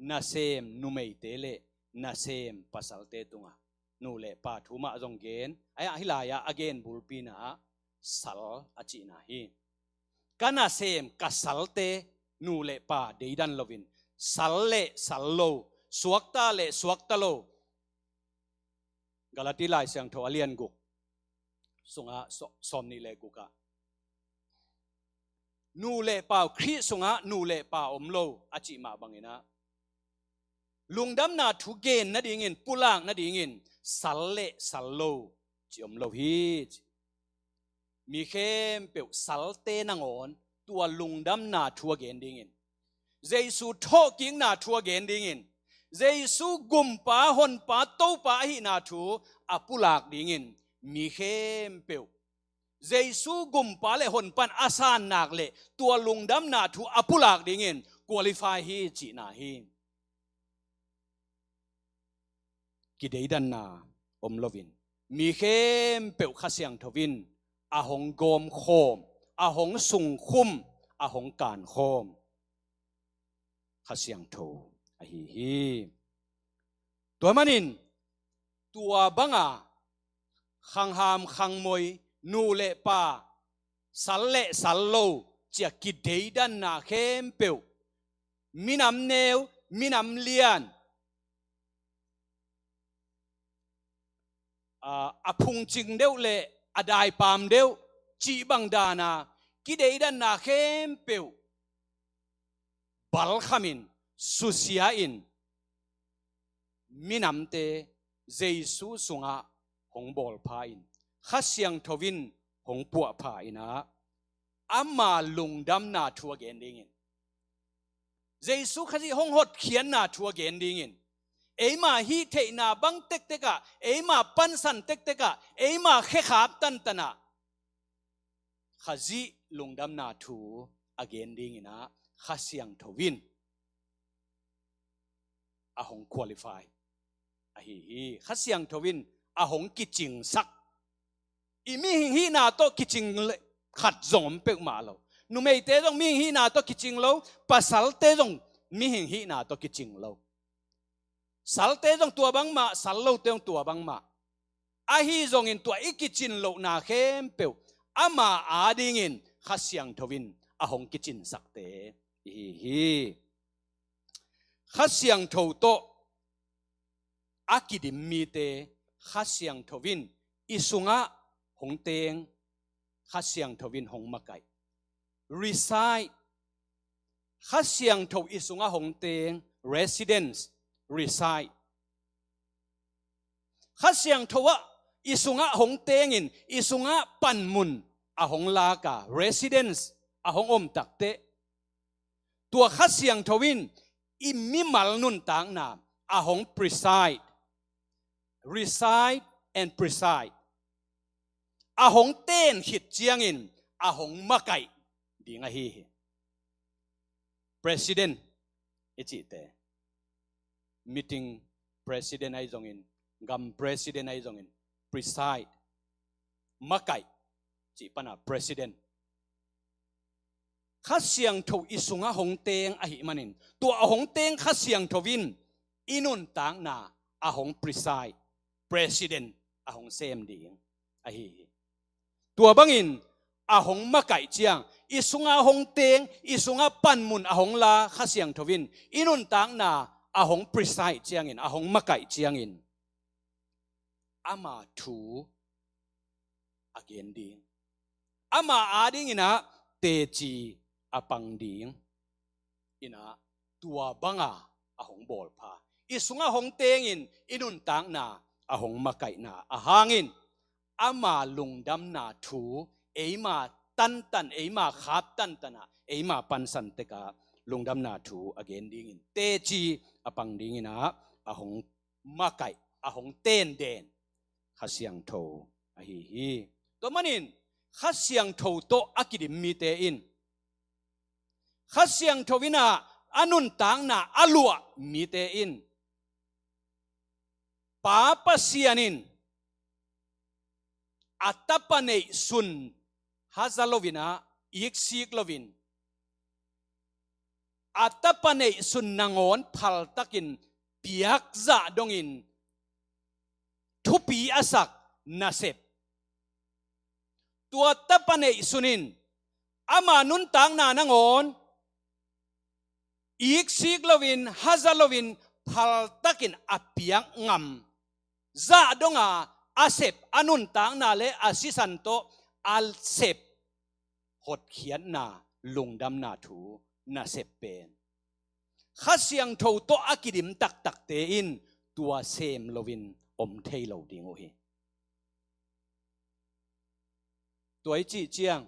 Nasem numeite le nasem pasalte tungah nu le pa thu mah zong gen, a hih lai-ah a gen bulpi-in ah sal a cihna hi. Ka nasem ka salte nu le pa deidan loin, sal le sal lo, suakta le suakta lo. Galati Lai Siangtho a lian guk sungah sawm nih le gukah nu le pa uh, Khrih sungah nu le pa om lo a cih mah bangin ah lungdamna thu gen nadingin, pulak nadingin sal le sal lo ci om lo hi ci. Mi khempeuh salte nangawn tua lungdamna thu a gen dingin, Jesu thawhkikna thu a gen dingin, Jesu gumpa, honpa, topa ahihna thu a pulak dingin mi khempeuh Jesu gumpa le honpa in a sannak le tua lungdamna thu a pulak dingin qualify hi cihna hi. Kideidanna om loin mi khempeuh Kha Siangtho in a hong gawmkhawm, a hong sungkhum, a hong kankhawm Kha Siangtho ahi hi. Tua manin tua banga khangham khangmoi, nu le pa, sal le sal lo ci-a kideidanna khempeuh, minam neu, minam lian, a, a phungcing deuh le a daipam deuh cih bang dana kideidanna khempeuh balkhamin, susia-in, minamte Jesu sungah hong bawlpha-in, Kha Siangtho in hong puahpha-in ah, ama lungdamna thu a gen dingin, Jesu Khazih hong hotkhiatna thu a gen dingin, eima hih theihna bang tektekah, eima pansan tektekah, eima khekhap tantanah Khazih lungdamna thu a gen dingin ah Kha Siangtho in a hong qualify ahi hi. Kha Siangtho in a hong kicingsak. I mihing hihna tawh kicing le khat zong om peuhmah lo. Numeite zong mihing hihna tawh kicing lo, pasalte zong mihing hihna tawh kicing lo. Salte zong tua bangmah, sal lote zong tua bangmah. Ahi zongin tua i kicin lohna khempeuh ama adingin Kha Siangtho in a hong kicinsakte i hi hi. Kha Siangtho tawh a kidim mite Kha Siangtho in i sungah hong teng, Kha Siangtho in hong makaih. Reside. Kha Siangtho i sungah hong teng, residence, reside. Kha Siangtho ah i sungah hong tengin, i sungah panmun a hong laka, residence a hong om takteh, tua Kha Siangtho in i mimal nuntakna a hong preside, reside and preside. A hong ten khit ciangin a hong makaih ding ahi hi. President i cihte, meeting president ahi zongin, gam president ahi zongin, preside, makaih cih pana president. Kha Siangtho i sungah hong teng ahih manin, tua a hong teng Kha Siangtho in i nuntakna a hong preside, president a hong sem ding ahi hi. Tua bangin a hong makaih ciang, i sungah hong teng, i sungah panmun a hong la Kha Siangtho in i nuntakna a hong preside ciangin, a hong makaih ciangin, ama thu a gen ding, ama adingin ah teci a pang ding, in ah tua banga a hong bawlpha, i sungah hong tengin i nuntakna a hong makaihna ahangin, ama lungdamna thu eima tantan, eima khap tantanah, eima pansan tekah lungdamna thu a gen dingin, teci a pang dingin ah a hong makaih, a hong tenden Kha Siangtho ahi hi. Tua manin Kha Siangtho tawh a kidim mite in, Kha Siangtho in ah a nuntakna a luah mite in, Pa Pasian in a tapa neihsun haza loin ah, iksik loin, a tapa neihsun nangawn phaltakin piakzah dongin thupi a sak nasep. Tua tapa neihsun in ama nuntakna nangawn iksik loin, haza loin, phaltakin a piak ngam zah donga a sep, a nuntakna le a sisan tawh a sep hotkhiatna, lungdamna thu nasep pen Kha Siangtho tawh a kidim taktakte in tua sem loin om thei lo ding uh hi. Tua i cih ciang,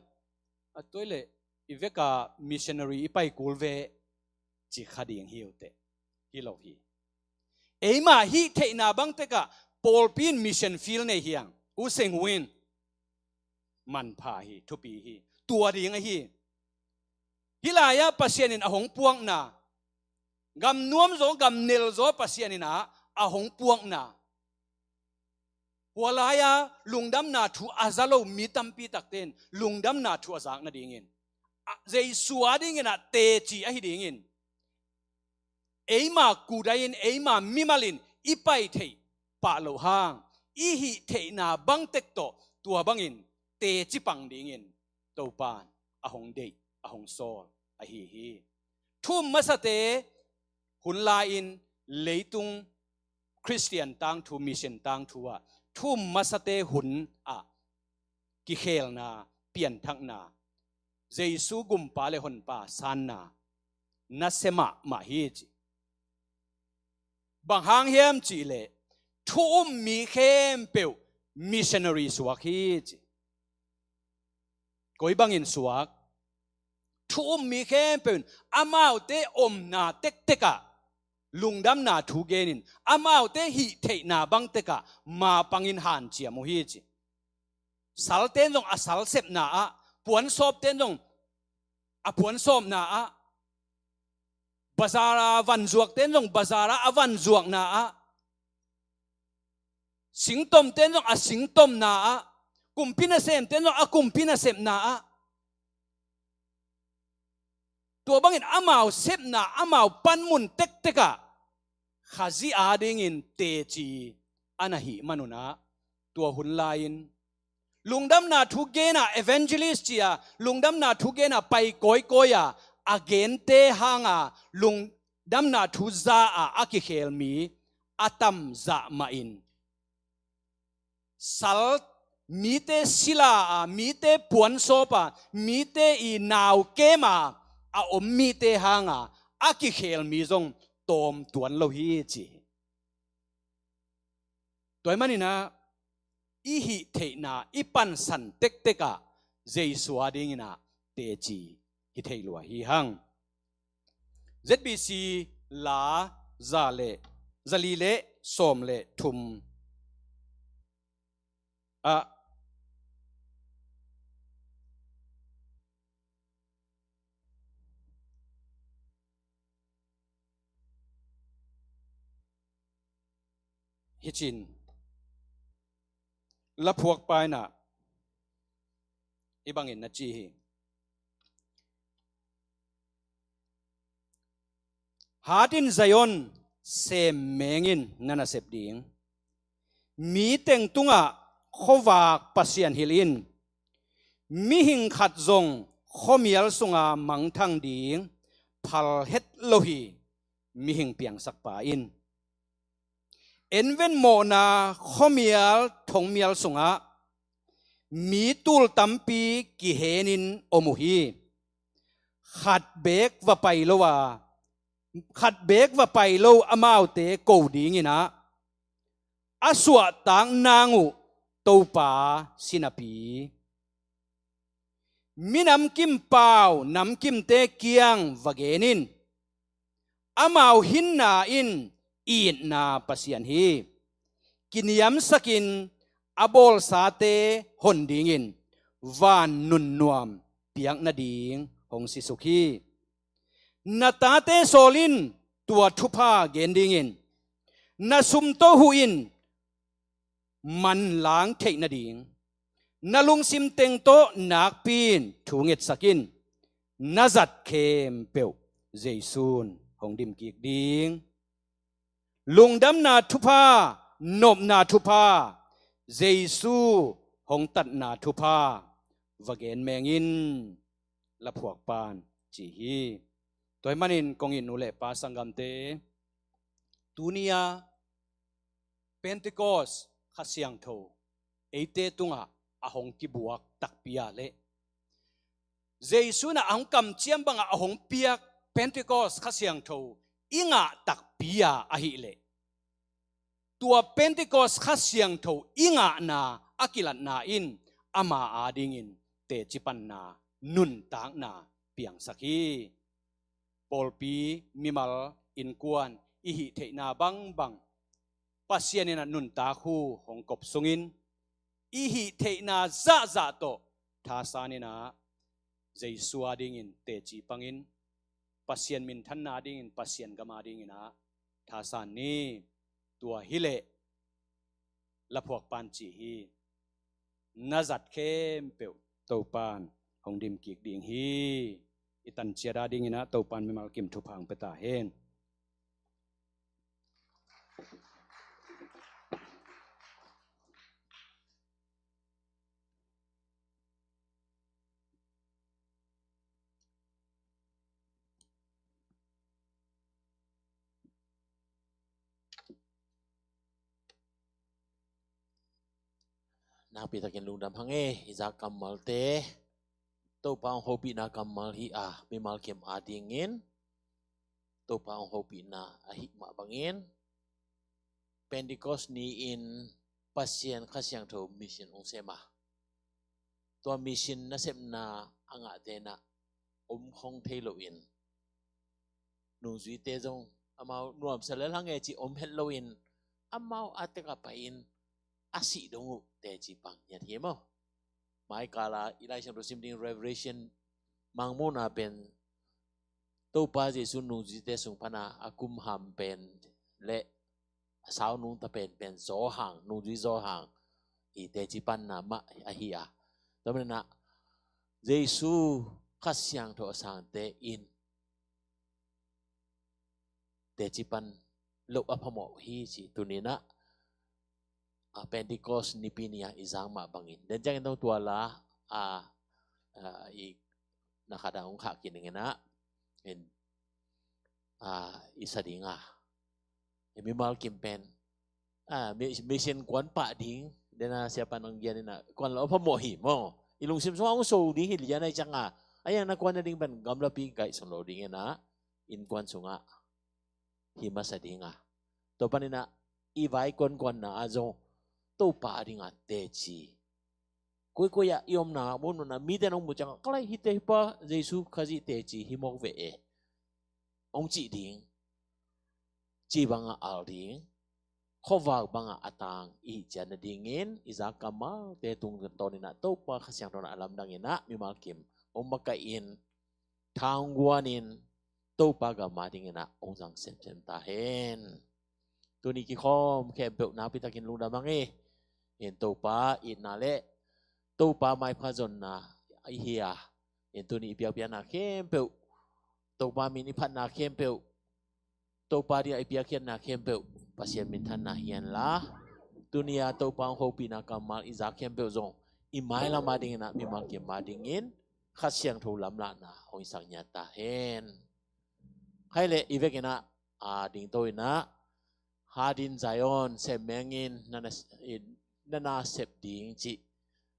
a tua i leh i veka missionary i pai kul ve ci kha ding hi uh teh, hi lo hi. Eima hih theihna bang tekah pawlpi in mission field nei hiang, U Seng Hu in manpha hi, thupi hi. Tua ding ahi. Hih lai-ah Pasian in a hong puakna, gam nuam zaw, gam nel zaw Pasian in ah a hong puakna, hua lai-a lungdamna thu a za lo mi tampi takte in lungdamna thu a zak nadingin, a, Jesu a dingin ah teci ahi dingin, eima kudai in, eima mimal in i pai theih pah loh hang, i hih theihna bang tek tawh tua bangin teci pang dingin Topa in a hong deih, a hong sawl ahi hi. Thu um masate hun lai-in leitung Khristian tangthu, mission tangthu ah thu um masate hun ah kikhelna, pianthakna, Jesu gumpa le honpa sanna nasia mahmah hi ci. Bang hang hiam cihleh thu um mi khempeuh missionary suak hi ci. Koi bangin suak? Thu um mi khempeuh in amaute omna tektekah lungdamna thu genin, amaute hih theihna bang tekah mapangin hanciam uh hi ci. Salte in zong a sal sepna ah, puansawpte in zong a puansawpna ah, bazar a vanzuakte in zong bazar a a vanzuakna ah, singtomte in zong a singtomna ah, kumpi nasemte in zong a kumpi nasepna ah, tua bangin amau sepna, amau panmun tektekah Khazih a dingin teci a na hih manun ah, tua hun lai-in lungdamna thu gen a, evangelist ci a, lungdamna thu gen a pai kawikawi a, a gente hanga lungdamna thu za a a kikhel mi a tam zah mahin, sal, mite sila a, mite puansawp a, mite i nau kem a a om mite hanga a kikhel mi zong tawm tuan lo hi ci hi. Tua ahih manin ah i hih theihna, i pansan tektekah Jesu a dingin ah teci hi thei lua hi hang. Z B C la za le, za li le sawm le thum ah, hicin laphuak paina i bangin na ci hi. Hatin Zion sem mengin na nasep ding. Mi teng tungah khuavak Pasian hilh in, mihing khat zong khuamial sunga mangthang ding phal het lo hi, mihing piangsakpa in. Enven mawhna khuamial thongmial sungah mi tul tampi kihenin om uh hi. Khat beek va pai lo a, khat beek va pai lo amaute ko dingin ah a suahtak nang uh Topa sinapi. Minamkim pau namkimte kiang va gen in. Amau hinna in itna Pasian hi. kiniamsakin a bawlsate hon dingin van nunnuam piak nading hong sisuk hi. Na tate sawl in tua thupha gen dingin, na sumtoh huh in manlang theih nading, na lungsim teng tawh nakpi in thu ngetsak in. Na zat khempeuh Jesu in hong dimkik ding. Lungdamna thupha, nopna thupha, Jesu hong tatna thupha va gen meng in, laphuakpa'n ci hi. Tua ahih manin kong it nu le pa sanggamte, tuni-a Pentecost Kha Siangtho eite tungah a hong kibuak takpi a leh, Jesu in a hong kamciam bangah a hong piak Pentecost Kha Siangtho i ngah takpi a ahih leh, tua Pentecost Kha Siangtho i ngahna a kilatna in ama adingin tecipanna, nuntakna piangsak hi. Pawlpi, mimal, innkuan, i hih theihna bangbang Pasian in a nuntak hu hong kop sungin, i hih theihna zahzah tawh thasan in a, Jesu adingin teci pangin, Pasian minthanna dingin, Pasian gam adingin a thasan ni. Tua hi leh laphuakpa'n ci hi. Na zat khempeuh Topa'n hong dimkik ding hi. I tanciat adingin a Topa'n mimal kim thupha hong pia ta hen. Nakpi takin lungdam hang e, i zak kammalte. Topa hong hopihna kammal hi a, mimal kim adingin Topa hong hopihna ahih mah bangin, Pentecost ni-in Pasian Kha Siangtho mission hong sem a, tua mission nasepna a ngahte in a om khong thei loin, nungzuite zong amau nuamsa lel hang e cih om het loin, amau a tek a pai-in a sih dong uh teci pang ngiat hi maw. Mai kal a i Lai Siangtho sim ding Revelation, Mangmuhna pen Topa Jesu nungzuite sung pan a a kum ham pen le a sau nungta penpen Johan, nungzui Johan i teci panna mah ahi a. Tua manin a Jesu Kha Siangtho a sangte in teci pan loh a phamawh hi ci. Tuni-in a, a, Pentecost nipi ni-a i zak mah bangin, den ciangin dong tua la a, a, i na khat a hong khah kik ning in a, in, a, i sa ding a, i mimal kim pen, a, mi, mission kuan pah ding, den a siapa'n hong gen in a, kuan lo a phamawh hi maw. I lungsim sungah hong so ding hi lian ahih ciang a, a iang na kuan nading pen gamlapi kaih sung lo ding in a, innkuan sungah hi masa ding a, tua panin a i vai kuankuanna ah zong Topa ading a teci, koikoi ah i omna mun mun ah mite in hong muh ciang a, ka lai, hihte hi pa, Jesu Khazih teci hi mawk ve e, hong cih ding, ci bang a al ding, khuavak bang a a tang i hih ciat nadingin i zak kammalte tungtawn in a Topa Kha Siangtho in a lamdang in a mimal kim hong makaih in, tha hong guan in, Topa gam ading in a hong zang semsem ta hen. Tuni kikhawm khempeuh nakpi takin lungdam hang e. In Topa itna le Topa maipha zonna i hi a, in tuni i biakpiakna khempeuh, Topa min i phatna khempeuh, Topa ading a i piakkhiatna khempeuh Pasian minthanna hi hen la, tuni a Topa hong hopihna kammal i zak khempeuh zong i mailam ading in a mimal kim adingin Kha Siangtho lamlahna hong hisak ngiat ta hen. Hai leh i vek in a, a, dingto in a, Heart in Zion sem meng in, na na, i, na na sep ding cih,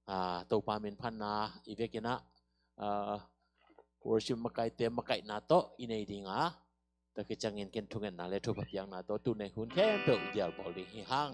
a, Topa min phatna i vek in a, a, worship makaihte makaihna tawh i nei ding a, tua khit ciangin ken thungetna le thupha piakna tawh tu nei hun khempeuh dial bawl ding hi hang.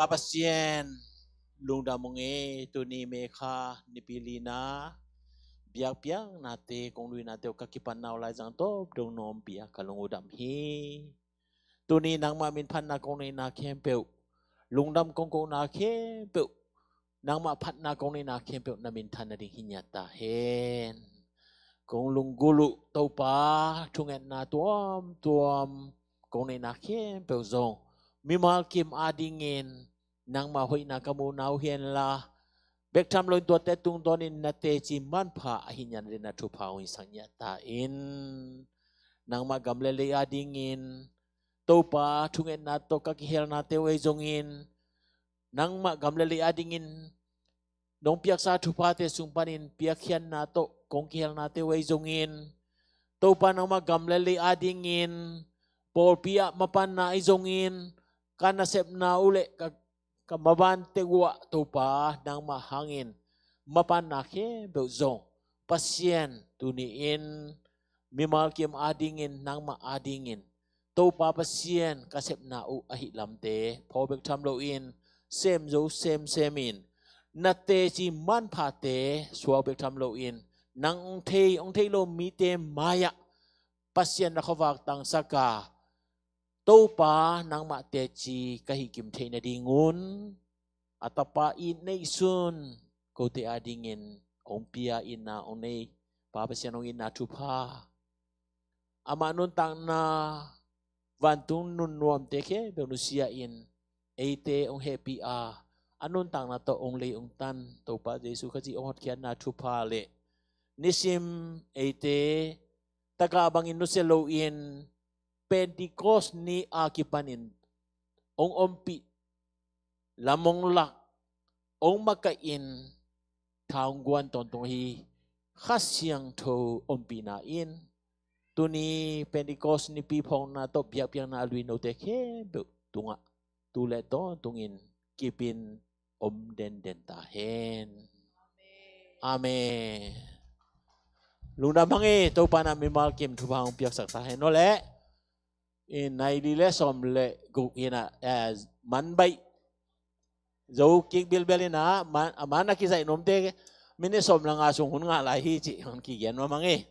Pasian, lungdam ung e, tuni May kha nipi lina biakpiaknate, kong luinate uh ka kipanna uh laizang tawp dong na ompih a ka lung uh dam hi. Tuni nangmah min phatna kong neihna khempeuh, lungdam kong kohna khempeuh, nangmah phatna kong neihna khempeuh na minthan nading hi ngiat ta hen. Kong lunggulh uh Topa, thungetna tuamtuam kong neihna khempeuh zong mimal kim adingin nangmah hoihna ka muhna uh hi henla, bek tham loin tuate tungtawnin na teci manpha ahi ngiat nadingin na thupha hong hisak ngiat ta in. Nangmah gam le lei adingin Topa, thungetna tawh ka kihelnate uh ei zongin, nangmah gam le lei adingin nong piaksa thuphate sung panin piakkhiatna tawh kong kihelnate uh ei zongin, Topa, nangmah gam le lei adingin pawlpi ah mapanna ei zongin, ka nasepna uh le ka, ka mavante uh ah Topa, nangmah hangin mapanna khempeuh zong, Pasian, tuni-in mimal kim adingin nangmah adingin Topa Pasian, ka sepna uh ahi lamte phaw bek tham loin, sem zo semsemin, na teci manphate suak bek tham loin, nang hong thei, hong thei lo mite mai-ah Pasian na khuavak tangsak a, Topa, nangmah teci ka hih kim theih nadingun, a Tapa it neihsun kote adingin hong pia itna, hong nei Pa Pasian hong itna thupha, amah nuntakna, vantung nunnuamte khempeuh nusia-in eite hong hehpih a, a nuntakna tawh hong lei hong tan Topa Jesu Khazih hong hotkhiatna thupha le nisim eite taka bangin nusia loin Pentecost ni a kipanin hong ompih lam hong lak, hong makaihin tha hong guan tawntung hi. Kha Siangtho ompihna in tuni Pentecost nipi phawkna tawh biakpiakna a lui note khempeuh tungah tu le tawntungin kipin om denden ta hen. Amen. Lungdam hang e, Topa in mimal kim thupha hong piaksak ta hen. Aw le, in nai li le sawm le guk hi na, eh, man baih zo kik bilbel in a, man, a man a kizaih nuamte minit sawm le nga sung hun ngah lai hi cih hong kigen mahmah ing e.